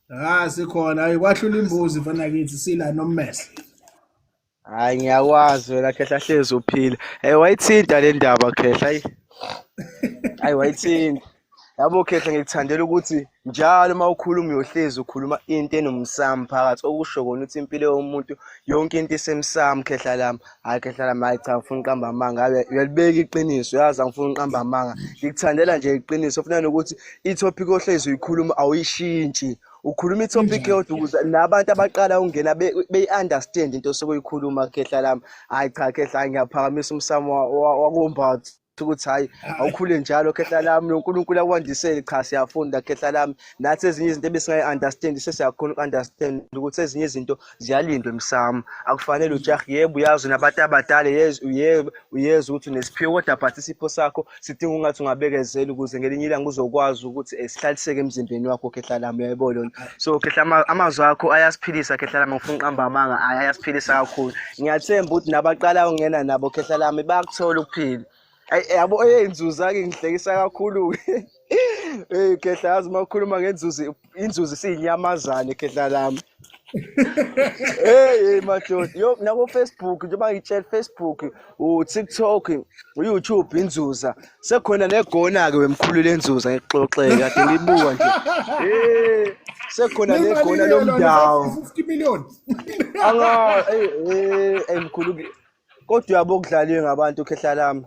Speaker 1: Ah sikhona, hayi kwahlula imbuzi mfana kithi sila nommese.
Speaker 4: Hayi ngiyakwazi wena khehla, hlezi uphila. Hey, wayithinta le ndaba khehla, hayi. Hayi wayithinta. Yabo khehla, ngikuthandela ukuthi njalo uma ukhuluma uyohlezi ukhuluma into enomsamo phakathi, okusho kona ukuthi impilo yomuntu yonke into isemsamo khehla lami. Hayi khehla lami, hayi cha, ngifuna uqamba amanga. Hayi uyalibeka iqiniso, yazi angifuni uqamba amanga. Ngikuthandela nje iqiniso, ufuna nokuthi i-topic ohlezi uyikhuluma awuyishintshi. Ukhuluma i-topic yodwa ukuze nabantu abaqala ukungena beyi-understand into osuke uyikhuluma khehla lami. Hayi cha khehla, hayi ngiyaphakamisa umsamo wakumbatha ukuthi hayi awukhule njalo khehla lami, noNkulunkulu akwandisele. Cha siyafunda khehla lami, nathi ezinye izinto ebesingayi-understand sesiyakhona uku-understand ukuthi ezinye izinto ziyalindwa emsamo, akufanele ujahe. Yebo uyazi nabantu abadala, yebo uyezwa ukuthi unesiphiwo, kodwa but isipho sakho sidinga ungathi ungabekezela ukuze ngelinye ilanga uzokwazi ukuthi sihlaliseke emzimbeni wakho khehla lami, uyayibona lona. So khehla, amazwi akho ayasiphilisa khehla lami, ngifuna uqamba amanga, ayasiphilisa kakhulu. Ngiyathemba ukuthi nabaqala ukungena nabo khehla lami bayakuthola ukuphila. Yabo eyinzuza-ke ngihlekisa kakhulu-ke. Hey khehla, yazi uma ukhuluma ngenzuzo, inzuzo isiyinyamazane khehla lami. Hey hey madoda, yo nako Facebook, njengoba ngitshela Facebook, uTikTok, uYouTube inzuza. Sekhona negona ke wemkhulu lenzuza, ngixoxeke kade ngibuka nje. Eh sekhona negona lomdawo.
Speaker 1: 50 million.
Speaker 4: Anga hey hey mkhulu, kodwa uyabo kudlaliwe ngabantu khehla lami.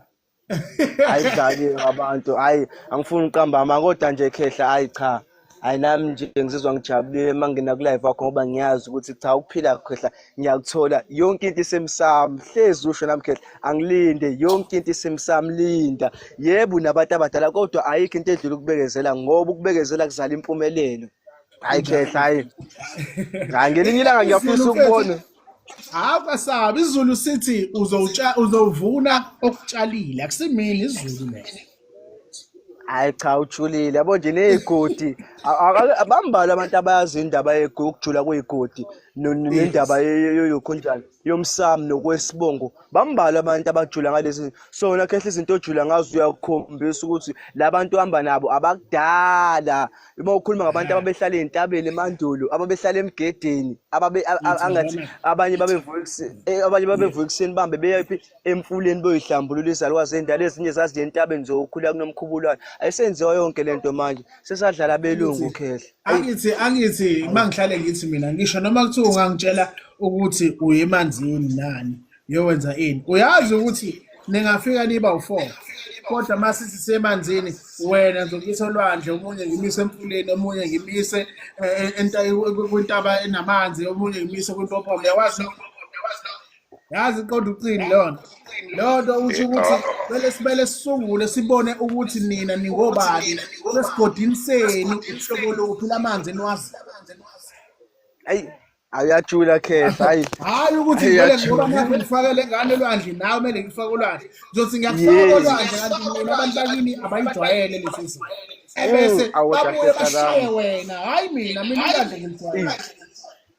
Speaker 4: Hayi kudlaliwe ngabantu, hayi angifuni uqamba amanga, kodwa nje khehla hayi cha. Hayi nami nje ngizizwa ngijabulile uma ngingena ku-live wakho ngoba ngiyazi ukuthi cha ukuphila khehla ngiyakuthola yonke into isemsamo. Hlezi usho nami khehla angilinde yonke into isemsamo linda. Yebo unabantu abadala kodwa ayikho into edlula ukubekezela ngoba ukubekezela kuzala impumelelo. Hayi khehla hayi. Hayi ngelinye ilanga ngiyafisa
Speaker 1: Izulu mfethu
Speaker 4: ukubona.
Speaker 1: Hawu kasabi izulu sithi uzowutsha uzovuna okutshalile akusimini izulu lelo.
Speaker 4: Hayi cha ujulile yabo nje ney'godi abambalwa abantu abayazi indaba yokujula kwey'godi nendaba yokhonjani yomsamo nokwesibongo bambalwa abantu abajula ngalezi so wena khehla izinto ojula ngazo uyakukhombisa ukuthi la bantu ohamba nabo abakudala uma ukhuluma ngabantu ababehlala ey'ntabeni emandulo ababehlala emgedeni ababe angathi abanye babevuka abanye babevuka ekuseni bahambe beyaphi emfuleni boyihlambulula izalukazi zendala ezinye zaziye entabeni zokukhula kunomkhubulwane ayisenziwa yonke lento manje sesadlala abelungu khehla
Speaker 1: angithi angithi mangihlale ngithi mina ngisho noma kuthiwa ungangitshela ukuthi uye emanzini nani uyowenza ini uyazi ukuthi ningafika niba u-four kodwa uma sithi sisemanzini wena ngizokuyisa olwandle omunye ngimise emfuleni omunye ngimise kwintaba enamanzi omunye ngimise kwimpophoma uyakwazi lokho yazi iqonda ucini leyo nto leyo nto usho ukuthi kumele sibele sisungule sibone ukuthi nina ningobani sesigodini senu uhlobo luphi lamanzi eniwazi
Speaker 4: ayi ayajula khehla hayi
Speaker 1: hayi ukuthi ngivele ngoba nakho ngifake le ngane elwandle nawe kumele ngifake olwandle ngizothi ngiyakufaka olwandle kanti mina abantu bakini abayijwayele lesi zinto ebese babuye bashaye wena hayi mina mina ulwandle ngilijwayele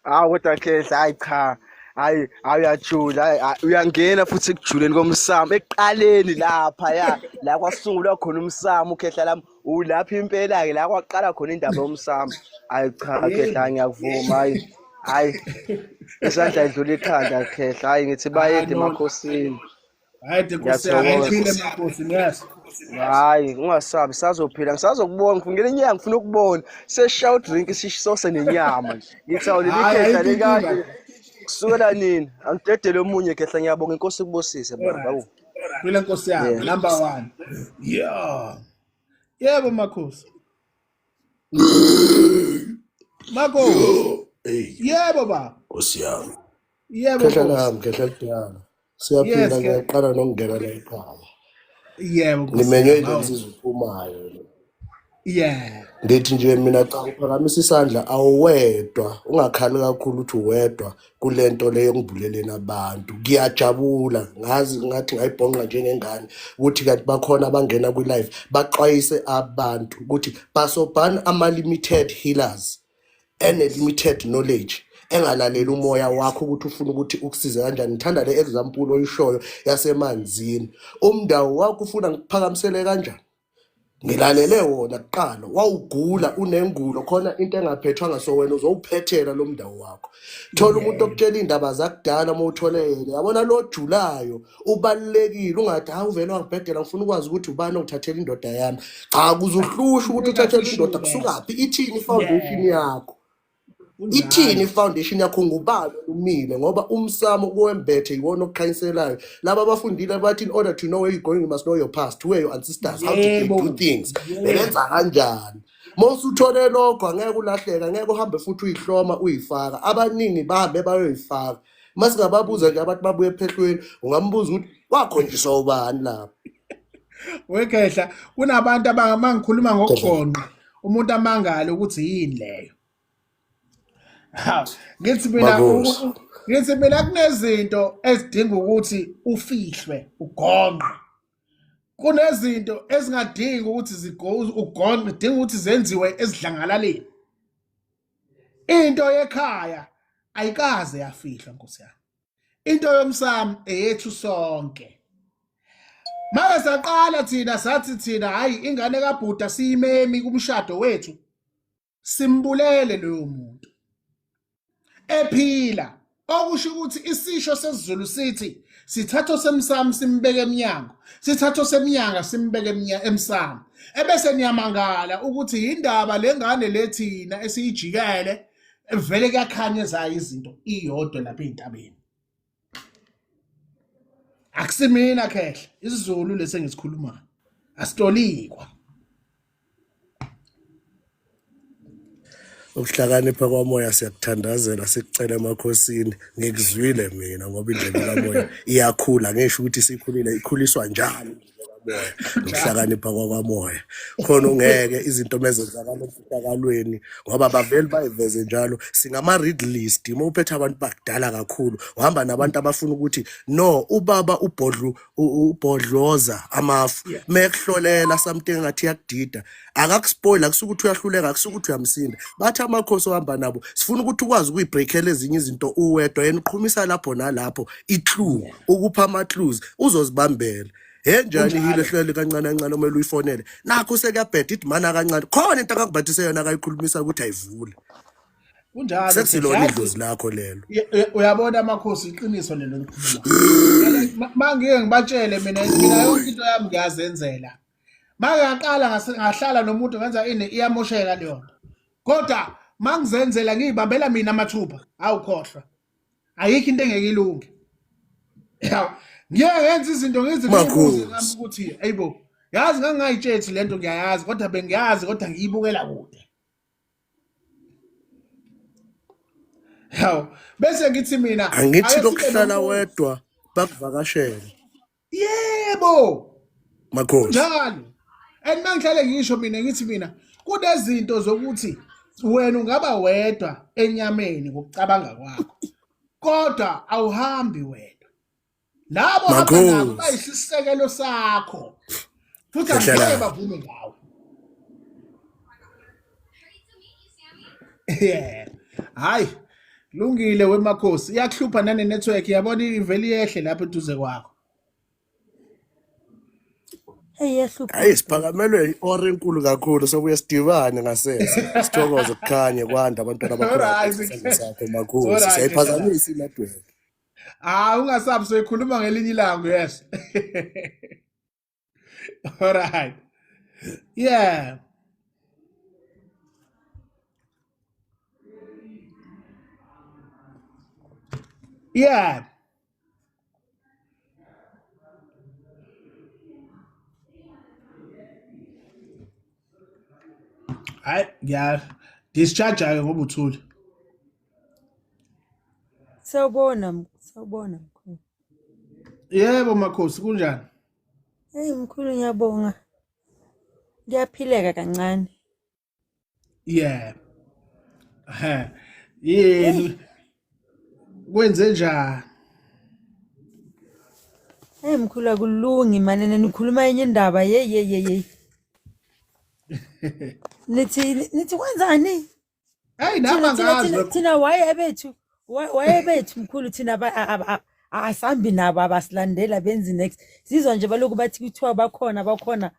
Speaker 4: Hawu kodwa Khehla hayi cha. Hayi hayi uyajula hayi uyangena futhi ekujuleni komsamo ekuqaleni lapha ya la kwasungulwa khona umsamo ukhehla lami ulapha impela ke la kwaqala khona indaba yomsamo. Hayi cha Khehla ngiyakuvuma hayi hayi isandla idlula ikhanda Khehla hayi ngithi bayede emakhosini.
Speaker 1: Hayi de Nkosi yami, ngiphile makhosi ngiyazi.
Speaker 4: Hayi ungasabi sazophila ngisazokubona ngifuna ngelinye ilanga ngifuna ukubona seshawu drink sisose nenyama nje. Ngithi awu leli
Speaker 1: Hayi
Speaker 4: khehla
Speaker 1: ayikho
Speaker 4: lekade
Speaker 1: inkinga.
Speaker 4: kusukela nini angidedele omunye khehla ngiyabonga inkosi ikubusise baba.
Speaker 1: Alright.
Speaker 4: Awu.
Speaker 1: Phila Nkosi yami,
Speaker 4: Yeah.
Speaker 1: number 1. Yeah. Yebo makhosi. Makhosi.
Speaker 5: Hey,
Speaker 1: Yebo baba.
Speaker 5: Nkosi yami.
Speaker 1: Yebo
Speaker 5: Khehla
Speaker 1: Nkosi.
Speaker 5: lami, khehla lidala.
Speaker 1: Yes
Speaker 5: Siyaphila
Speaker 1: ke.
Speaker 5: ngiyaqala nokungena la ekhaya.
Speaker 1: Yebo Nkosi
Speaker 5: Ngimenywe
Speaker 1: yami.
Speaker 5: ile
Speaker 1: Hawu.
Speaker 5: nsizwa iphumayo le.
Speaker 1: Yeah.
Speaker 5: Ngithi nje mina cha uphakamisa isandla awuwedwa, ungakhali kakhulu ukuthi uwedwa kulento le yokubuleleni abantu. Ngiyajabula, ngazi ngathi ngayibhonqa njengengane ukuthi kanti bakhona abangena kwi-live baxwayise abantu ukuthi basobhani ama-limited healers ene-limited knowledge engalaleli umoya wakho ukuthi ufuna ukuthi ukusize kanjani. Ngithanda le example oyishoyo yasemanzini, umndawo wakho ufuna ngikuphakamisele kanjani, ngilalele wona kuqala. Wawugula unengulo khona into engaphethwanga, so wena uzowuphethela lo mndawo wakho. Thola umuntu okutshela iy'ndaba zakudala. Uma uthole yena, yabona lo ojulayo ubalulekile. Ungathi hawu uvele wangibhedela, ngifuna ukwazi ukuthi ubani ongithathela indoda yami. Cha, kuze uhlushwe ukuthi uthathelwe indoda kusukaphi, ithini i-foundation yakho, ithini i-foundation yakho, ngubani umile, ngoba umsamo kuwembethe iwona okukhanyiselayo. Laba abafundile bathi in order to know where you're going, you must know your past, who are your ancestors, how did they do things, bebenza kanjani. Mawusuthole lokho angeke ulahleke, angeke uhambe futhi uyihloma uyifaka. Abaningi bahambe bayoyifaka, masingababuza nje abantu babuye ephehlweni, ungambuza ukuthi wakhonjiswa ubani lapho.
Speaker 1: Wekhehla kunabantu abangikhuluma ngokugonqa umuntu amangale ukuthi yini leyo. Ha, ngithi mina
Speaker 5: Makhosi.
Speaker 1: ngithi mina kunezinto ezidinga ukuthi ufihlwe ugonqe. Kunezinto ezingadingi ukuthi ugonqe, idinga ukuthi zenziwe ezidlangalaleni. Into yekhaya ayikaze yafihlwa Nkosi yami. Into yomsamo eyethu sonke. Make saqala thina sathi thina hayi ingane kaBhuda siyimemi kumshado wethu, simbulele loyo muntu ephila. Okusho ukuthi isisho sesiZulu sithi sithatho semsamo simbeke emnyango, sithatho semnyanga simbeke emsamo. Ebese niyamangala ukuthi yindaba lengane lethina esiyijikele vele kuyakhanya ezayo izinto iyodwa lapha ey'ntabeni. Akusimina khehla, isiZulu lesi engisikhulumayo asitolikwa.
Speaker 5: Ukuhlakanipha kwamoya siyakuthandazela sikucela emakhosini. Ngikuzwile mina ngoba indlebe kamoya iyakhula, ngisho ukuthi isikhulile, ikhuliswa njalo indlebe kamoya nokuhlakanipha kwakwamoya. Khona ungeke izinto mezenzakala emfihlakalweni ngoba bavele bayiveze njalo. Singama-read list uma uphethe abantu bakudala kakhulu, uhamba nabantu abafuna ukuthi no ubaba ubhodlu ubhodloza amafu mekuhlolela something engathi iyakudida, akakuspoil, akusuke ukuthi uyahluleka, akusuke ukuthi uyamsinda. Bathi amakhosi ohamba nabo sifuna ukuthi ukwazi ukuyibreakela ezinye izinto uwedwa, yena uqhumisa lapho nalapho i-clue, ukupha ama-clues uzozibambela. He njani hile
Speaker 1: Kunjalo.
Speaker 5: hlele kancane kancane kumele uyifonele nakho sekuyabheda ithi mana kancane khona into akakubhathise yona akayikhulumisa ukuthi ayivule.
Speaker 1: Kunjalo.
Speaker 5: Sekusilona
Speaker 1: Yazi,
Speaker 5: idlozi lakho lelo.
Speaker 1: Uyabona amakhosi, iqiniso lelo likhuluma. Mangike ngibatshele mina yonke into yami ngiyazenzela. Make ngaqala ngahlala nomuntu ngenza ini iyamosheka leyo nto. Kodwa mangizenzela ngiyibambela mina amathupha, awukhohlwa. Ayikho into engeke ilunge. Yaw, ngiye ngenza izinto ngize ngibuze ngami
Speaker 5: Makhosi.
Speaker 1: ukuthi ayibo, yazi ngangingayitshethi lento ngiyayazi kodwa bengiyazi kodwa ngiyibukela kude. Yaw, bese ngithi mina
Speaker 5: Angithi
Speaker 1: ake sibe
Speaker 5: lokuhlala
Speaker 1: nomuzi.
Speaker 5: wedwa bakuvakashele.
Speaker 1: Yebo.
Speaker 5: Makhosi.
Speaker 1: Kunjalo. And mangihlale ngisho mina ngithi mina kunezinto zokuthi wena ungaba wedwa enyameni ngokucabanga kwakho. Kodwa awuhambi wedwa. Labo hamba nabo
Speaker 5: Makhosi.
Speaker 1: bayisisekelo sakho. Futhi angeke
Speaker 5: Khehla.
Speaker 1: bavume ngawe. Yeah. Hayi. Lungile wemakhosi. Iyakuhlupha nane network yabona ivele iyehle lapha eduze kwakho.
Speaker 6: Hey iyahlupha.
Speaker 5: Hayi siphakamelwe i-ora enkulu kakhulu sobuye sidibane ngasese. Sithokoze kukhanye kwanda abantwana abakhula
Speaker 1: Alright.
Speaker 5: isandla sakho makhosi.
Speaker 1: Alright.
Speaker 5: Siyayiphazamisa i-network.
Speaker 1: Ah ungasabi soyikhuluma ngelinye ilanga yes. Alright. Yeah. Yeah. Hayi ngiya discharge ke ngoba uthule.
Speaker 6: Sawubona, sawubona mkhulu.
Speaker 1: Yebo makhosi kunjani?
Speaker 6: Hey mkhulu ngiyabonga. Kuyaphileka kancane.
Speaker 1: Yeah. Ha. Yini kwenze njani?
Speaker 6: Hey mkhulu akulungi mane nikhuluma enye indaba ye ye ye ye. Nithi kwenzani?
Speaker 1: Hey nami
Speaker 6: Thina
Speaker 1: angazi
Speaker 6: thina
Speaker 1: lokho.
Speaker 6: thina waye bethu waye bethu mkhulu thina asambi nabo abasilandela benzi next. Sizwa nje balokhu bathi kuthiwa bakhona bakhona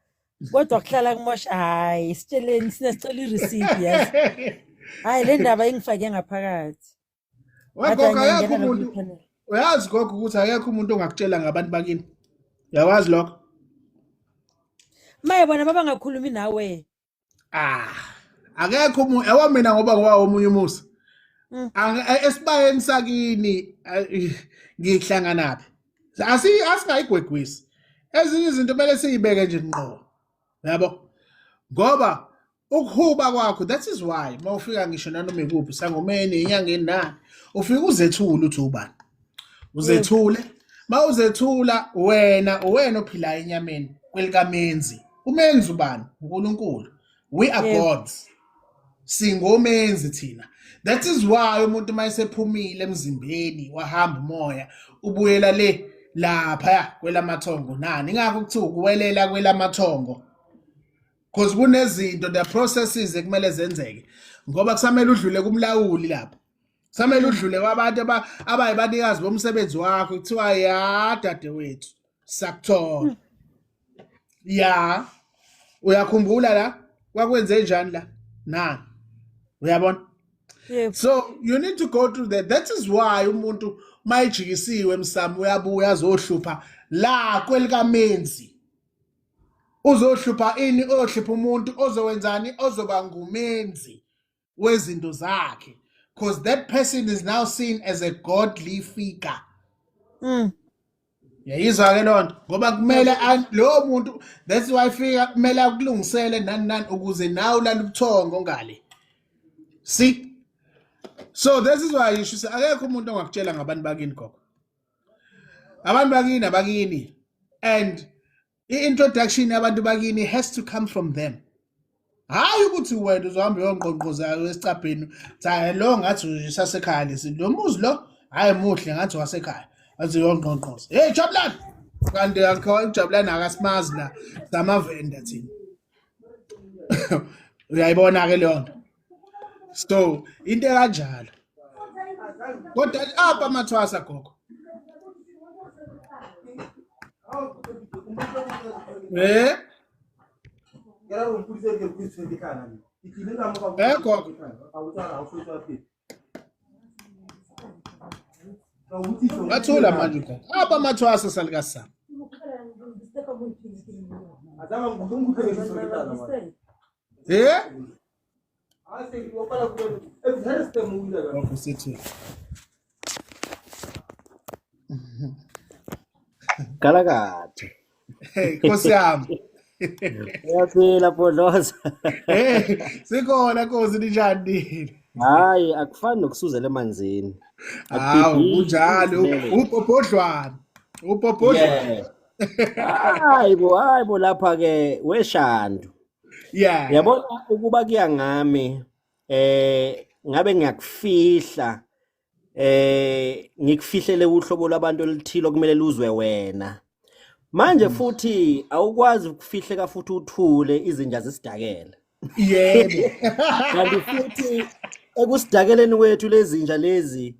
Speaker 6: kodwa kuhlala kumosha. Hayi sitsheleni sina sicela i-receipt yazi. Hayi le ndaba ingifake ngaphakathi. Ngathi
Speaker 1: Wegogo akekho
Speaker 6: angiyangena la
Speaker 1: umuntu
Speaker 6: kule panel.
Speaker 1: uyazi gogo ukuthi akekho umuntu ongakutshela ngabantu bakini. Uyawazi lokho?
Speaker 6: Maye bona babangakhulumi nawe.
Speaker 1: Ah, akekho umuntu yawa mina ngoba ngoba omunye umusa. Esibayeni sakini ngihlanganaphi? Asingayigwegwisi. Ezinye izinto kumele siyibeke nje ngqo. Yabo? Ngoba ukuhuba kwakho that is why mawufika ngisho nanoma ikuphi sangomeni inyangeni nani ufika uzethule uthi ubani. Uzethule. Mawuzethula wena uwena ophilayo enyameni kwelikamenzi. Umenzi ubani? uNkulunkulu. We are gods. Singomenzi thina. That is why umuntu mayesephumile emzimbeni wahamba umoya ubuyela le lapha kwelamathongo nani ingakho kuthiwa ukuwelela kwelamathongo because kunezinto the processes ekumele zenzeke ngoba kusamele udlule kumlawuli lapha kusamele udlule kwabantu abayibanikazi bomsebenzi wakho kuthiwa ya dadewethu sakuthola ya uyakhumbula la kwakwenze njani la na uyabona. So you need to go through that. That is why umuntu mayijikisiwe emsamo uyabuya azohlupha la kwelikamenzi. Uzohlupha ini? Ohlupha umuntu ozowenzani? Ozoba ngumenzi wezinto zakhe because that person is now seen as a godly figure. Yayizwa ke lonto ngoba kumele lo muntu that's why fika kumele akulungisele nani nani ukuze nawe ulale ubuthongo ngale. See, so this is why you should say akekho umuntu ongakutshela ngabantu bakini gogo. Abantu bakini abakini, and i-introduction yabantu bakini has to come from them. Hayi ukuthi wena uzohamba uyongqongqoza esicabheni, cha lo ngathi usasekhaya lesi, lo muzi lo hayi muhle ngathi wasekhaya, athi uyongqongqoza, hey Jabulani, kanti akho uJabulani akasimazi la, samavenda thina. Uyayibona ke leyo nto? So into ekanjalo, kodwa apha amathwasa gogo. Eh eh gogo, ngathula manje gogo, apha amathwasa salikasama. Eh gogo sithi
Speaker 7: Galakade.
Speaker 1: Hey Nkosi yami.
Speaker 7: Uyaphila Bhodloza.
Speaker 1: Hey sikhona Nkosi, ninjani?
Speaker 7: Hayi, akufani nokusuzela emanzini.
Speaker 1: Hawu
Speaker 7: Akubhibhidli
Speaker 1: kunjalo,
Speaker 7: uzimele.
Speaker 1: ubhobhodlwana. Ubhobhodlwana.
Speaker 7: Yeah. Hayi bo, hayi bo, lapha ke weshandu.
Speaker 1: Yeah.
Speaker 7: Yabona ukuba kuya ngami ngabe ngiyakufihla, ngikufihlele uhlobo lwabantu oluthile okumele luzwe wena. Manje futhi awukwazi ukufihleka futhi uthule, izinja zisidakele.
Speaker 1: Yebo.
Speaker 7: Kanti futhi ekusidakeleni kwethu lezinja lezi,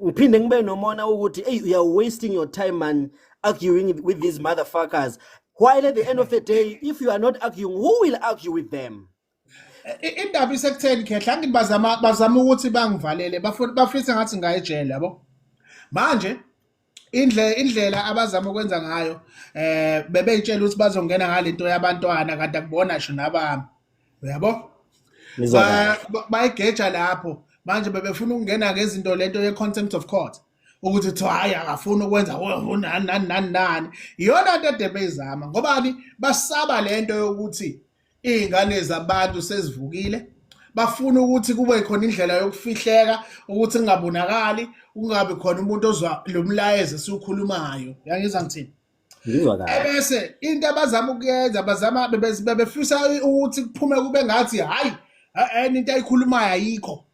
Speaker 7: ngiphinde ngibe nomona ukuthi hey, you are wasting your time man arguing with these motherfuckers, while at the end of the day if you are not arguing, who will argue with them?
Speaker 1: Indaba isekutheni khehla, angithi bazama ukuthi bangivalele, bafuna bafisa ngathi ngayejele yabo. Manje indlela abazama ukwenza ngayo, bebeyitshela ukuthi bazongena ngalento yabantwana, kanti akubona sho nabami. Uyabo?
Speaker 7: Ngizwa kahle.
Speaker 1: Bayigeja lapho. Manje bebefuna ukungena ngezinto lento ye contempt of court, ukuthi kuthiwa hayi akafuni ukwenza nani nani nani nani. Iyona nto ede beyizama, ngobani basaba lento yokuthi iy'ngane zabantu sezivukile, bafuna ukuthi kube khona indlela yokufihleka ukuthi kungabonakali, kungabi khona umuntu ozwa lo mlayezo esiwukhulumayo. Uyangizwa ngithini?
Speaker 7: Ngizwa kahle.
Speaker 1: Ebese into abazama ukuyenza, bazama bebefisa ukuthi kuphume kube ngathi hayi into ayikhulumayo ayikho.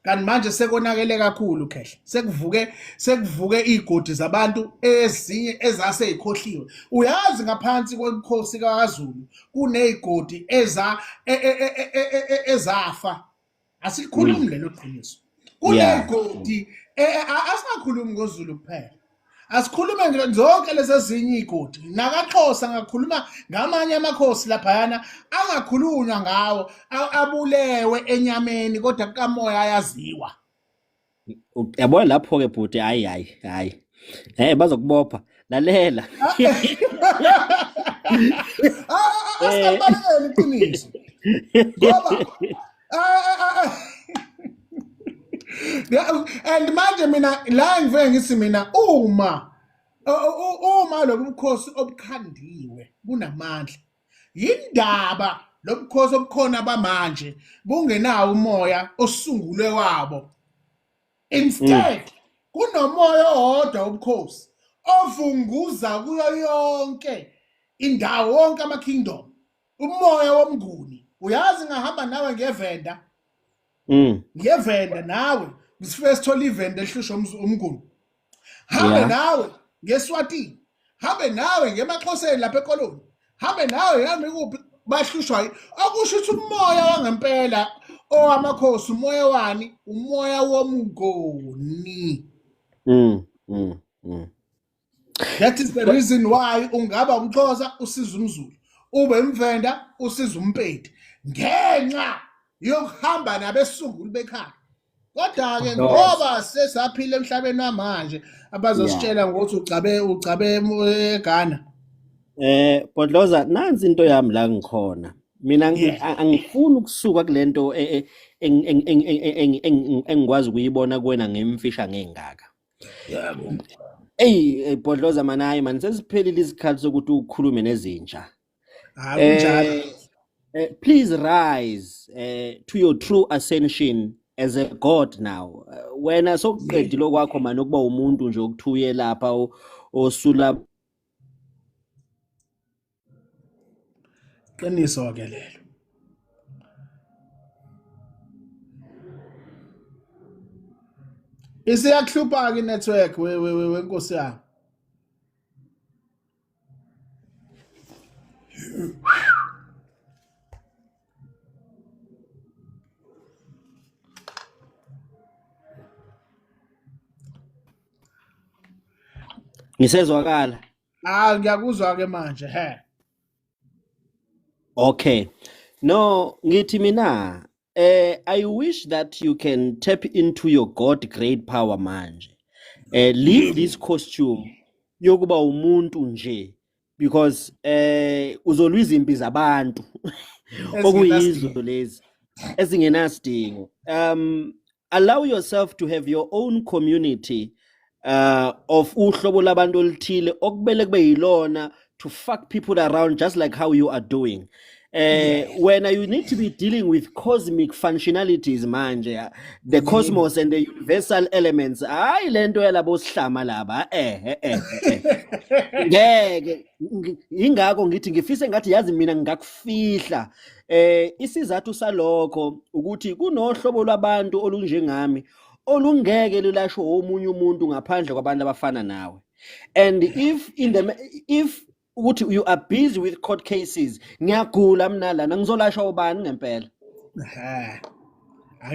Speaker 1: Kanti manje sekonakele kakhulu khehla, sekuvuke iy'godi zabantu ezinye ezasey'khohliwe. Uyazi ngaphansi kwemikhosi kaZulu kuney'godi ezafa. Asikhulumi lelo qiniso. Kuney'godi, asingakhulumi ngoZulu kuphela, asikhulume zonke lezi ezinye iy'godi. NakaXhosa ngakhuluma ngamanye amakhosi laphayana angakhulunywa ngawo, abulewe enyameni, kodwa kukamoya ayaziwa.
Speaker 7: Yabona lapho-ke bhuti, hayi hayi hayi, bazokubopha, lalela.
Speaker 1: Asikabalekeli iqiniso, ngoba and manje mina la ngifike ngithi mina uma lobu bukhosi obukhandiwe bunamandla, yindaba lobukhosi obukhona bamanje bungenawo umoya osungulwe wabo. Instead kunomoya owodwa wobukhosi ovunguza kuyo yonke indawo, wonke ama kingdom, umoya womnguni. Uyazi ngahamba nawe ngevenda, ngevenda nawe sifike sithola ivenda ehlushwa umnguni. Hambe nawe ngeSwatini, hambe nawe ngemaXhoseni lapha eKoloni, hambe nawe yami kuphi, bahlushwa. Okusho ukuthi umoya wangempela owamakhosi, umoya wani? Umoya womngoni. That is the reason why ungaba umXhosa usiza umZulu, ube umVenda usiza uMpedi, ngenxa yokuhamba nabesunguli bekhaya. Kodwa-ke ngoba sesaphila emhlabeni wamanje, abazositshela ngokuthi ugcabe eGhana.
Speaker 7: Bhodloza, nansi into yami la ngikhona. Mina angifuni ukusuka kulento engikwazi ukuyibona kuwena ngemfisha ngengaka.
Speaker 1: Yebo.
Speaker 7: Ey Bhodloza manayi man, sesiphelile isikhathi sokuthi ukhulume nezinja.
Speaker 1: Hayi kunjalo.
Speaker 7: Please rise to your true ascension as a god now. Wena sokuqedile okwakho manje ukuba umuntu nje okuthuye lapha osula.
Speaker 1: Qiniso ke lelo. Isiyakuhlupha ke network we we we nkosi yami.
Speaker 7: Ngisezwakala.
Speaker 1: Ah, ngiyakuzwa ke manje he.
Speaker 7: Okay. No, ngithi mina I wish that you can tap into your God great power manje. Leave this costume yokuba umuntu nje because uzolwa izimpi zabantu okuyizo lezi ezingenasidingo. Allow yourself to have your own community of uhlobo labantu oluthile okubele kube yilona to fuck people around just like how you are doing. When you need to be dealing with cosmic functionalities manje, the cosmos and the universal elements. Hayi lento yalabo sihlama laba ngeke ingakho ngithi ngifise ngathi yazi mina ngingakufihla. Isizathu salokho ukuthi kunohlobo lwabantu olunjengami olungeke lulashwe omunye umuntu ngaphandle kwabantu abafana nawe. And if in the if ukuthi you are busy with court cases, ngiyagula mina lana ngizolashwa ubani ngempela?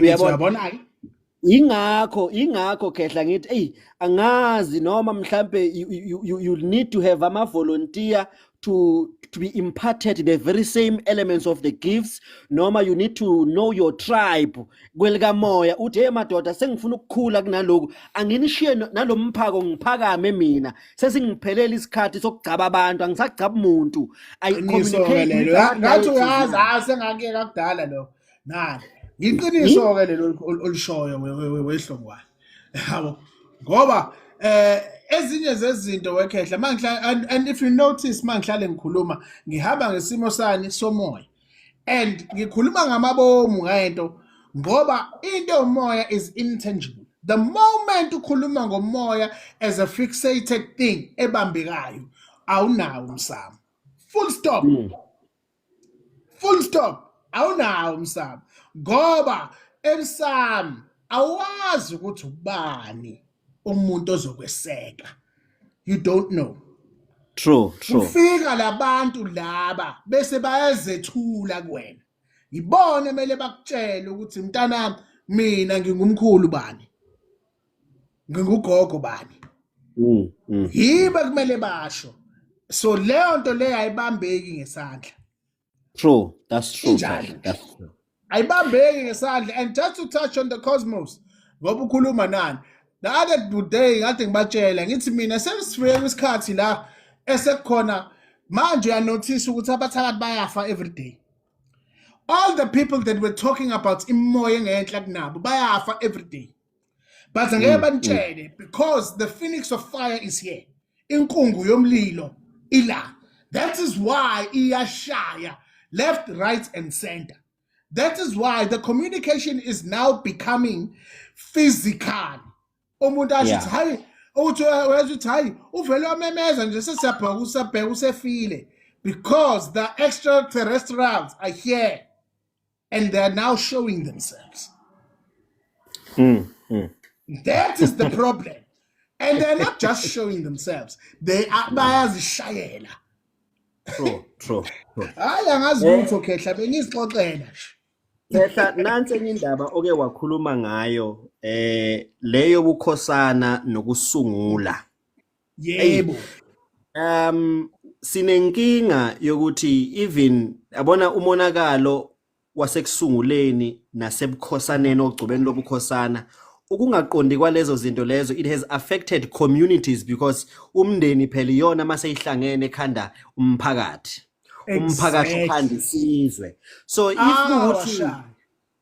Speaker 1: Uyabona?
Speaker 7: Ingakho Khehla ngithi hey angazi noma mhlambe you need to have ama volunteer to be imparted the very same elements of the gifts, noma you need to know your tribe kwelikamoya uthi hey madoda sengifuna ukukhula kunaloku anginishiye nalomphako ngiphakame mina sesingiphelele isikhathi sokugcaba abantu angisagcaba umuntu. I communicate
Speaker 1: ngathi uyazi sengakuyeka kudala lo nani ngiqiniso ke lelo olishoyo wehlongwane yabo ngoba ezinye zezinto wekhehla mangihla and if you notice mangihlale ngikhuluma ngihamba ngesimo sani somoya and ngikhuluma ngamabomu ngento ngoba into yomoya is intangible. The moment ukhuluma ngomoya as a fixated thing ebambekayo awunawo umsamo, full stop. Full stop, awunawo umsamo ngoba emsamo awazi ukuthi ubani umuntu ozokweseka. You don't know.
Speaker 7: True.
Speaker 1: Ufika labantu laba bese bayazethula kuwena. Ngibone mele bakutshele ukuthi mntanami mina ngingumkhulu bani, ngingugogo bani. Yibe kumele basho. So leyo nto leyo ayibambeki ngesandla.
Speaker 7: True, that's true. That's true.
Speaker 1: Ayibambeki ngesandla. And just to touch on the cosmos, ngoba ukhuluma nani. The other day ngathi ngibatshela ngithi mina sesifike isikhathi la esekukhona manje uyanotice ukuthi abathakathi bayafa every day. All the people that were talking about imoya engenhla kunabo bayafa every day. But angeke banitshele because the phoenix of fire is here. Inkungu yomlilo ila. That is why iyashaya left, right and center. That is why the communication is now becoming physical. Umuntu asho ukuthi hayi uthi uthi hayi uvele wamemeza nje sesiyabheka usabheka usefile because the extraterrestrials are here and they are now showing themselves. That is the problem. And they're not just showing themselves. They are bayazishayela.
Speaker 7: True.
Speaker 1: Hayi angazi lutho Khehla bengizixoxela nje.
Speaker 7: Khehla nansi enye indaba oke wakhuluma ngayo leyo bukhosana nokusungula.
Speaker 1: Yebo.
Speaker 7: Sinenkinga yokuthi even yabona umonakalo wasekusunguleni nasebukhosaneni ogcobeni lobukhosana ukungaqondi kwalezo zinto lezo it has affected communities because umndeni phela iyona maseyihlangene ekhanda umphakathi. Umphakathi ukhanda isizwe. So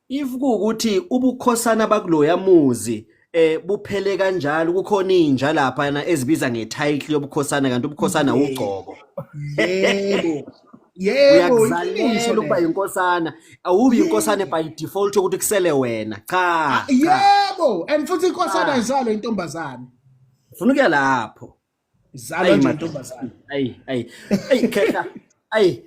Speaker 7: if kuwukuthi ubukhosana bakuloya muzi buphele kanjalo kukhona inja lapha na ezibiza ngetitle yobukhosana kanti ubukhosana ugcobo.
Speaker 1: Yebo. Yebo, iqiniso
Speaker 7: Uyakuzalela ukuba
Speaker 1: lelo.
Speaker 7: inkosana, awubi inkosana
Speaker 1: Yebo.
Speaker 7: by default yokuthi kusele wena.
Speaker 1: Ah,
Speaker 7: Cha, cha.
Speaker 1: yebo, and futhi inkosana
Speaker 7: Cha.
Speaker 1: izalwa intombazane.
Speaker 7: Ufuna ukuya lapho.
Speaker 1: Izalwa
Speaker 7: Ayi
Speaker 1: nje
Speaker 7: madoda.
Speaker 1: intombazane.
Speaker 7: Ayi, ayi. Ayi khehla. Ayi.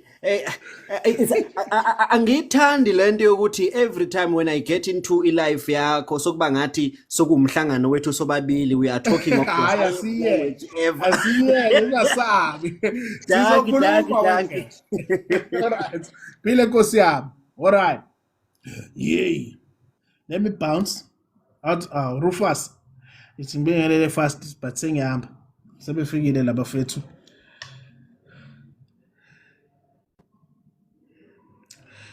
Speaker 7: Angiyithandi lento yokuthi every time when I get into i-life yakho sokuba ngathi sokuwumhlangano wethu sobabili, we are talking of the
Speaker 1: Hayi,
Speaker 7: highest
Speaker 1: asiyeke.
Speaker 7: language ever.
Speaker 1: Asiyeke ungasabi.
Speaker 7: Danki, danki,
Speaker 1: Sizokhuluma
Speaker 7: danki.
Speaker 1: wena. All right. Phile nkosi yami. All right. Yay. Let me bounce out. Rufus. Ithi ngibingelele fast but sengihamba. Sebefikile labafethu.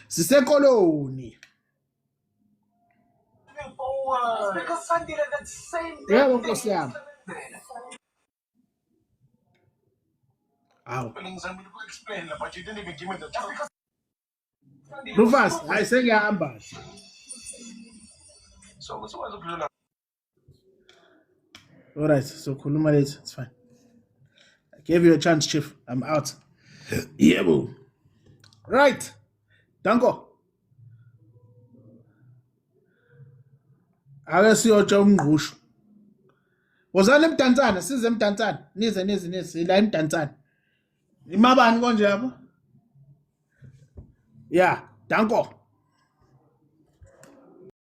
Speaker 1: Sisekoloni. Yebo nkosi yami. Awu. Rufus, hayi sengihamba. All right, so khuluma later. It's fine. I gave you a chance, Chief. I'm out. Yebo. Right. Danko. Ake siyotsha umngqusho. Wozani emdantsana, size emdantsana. Nize nize nize la emdantsana. Imabani konje yabo? Yeah, danko.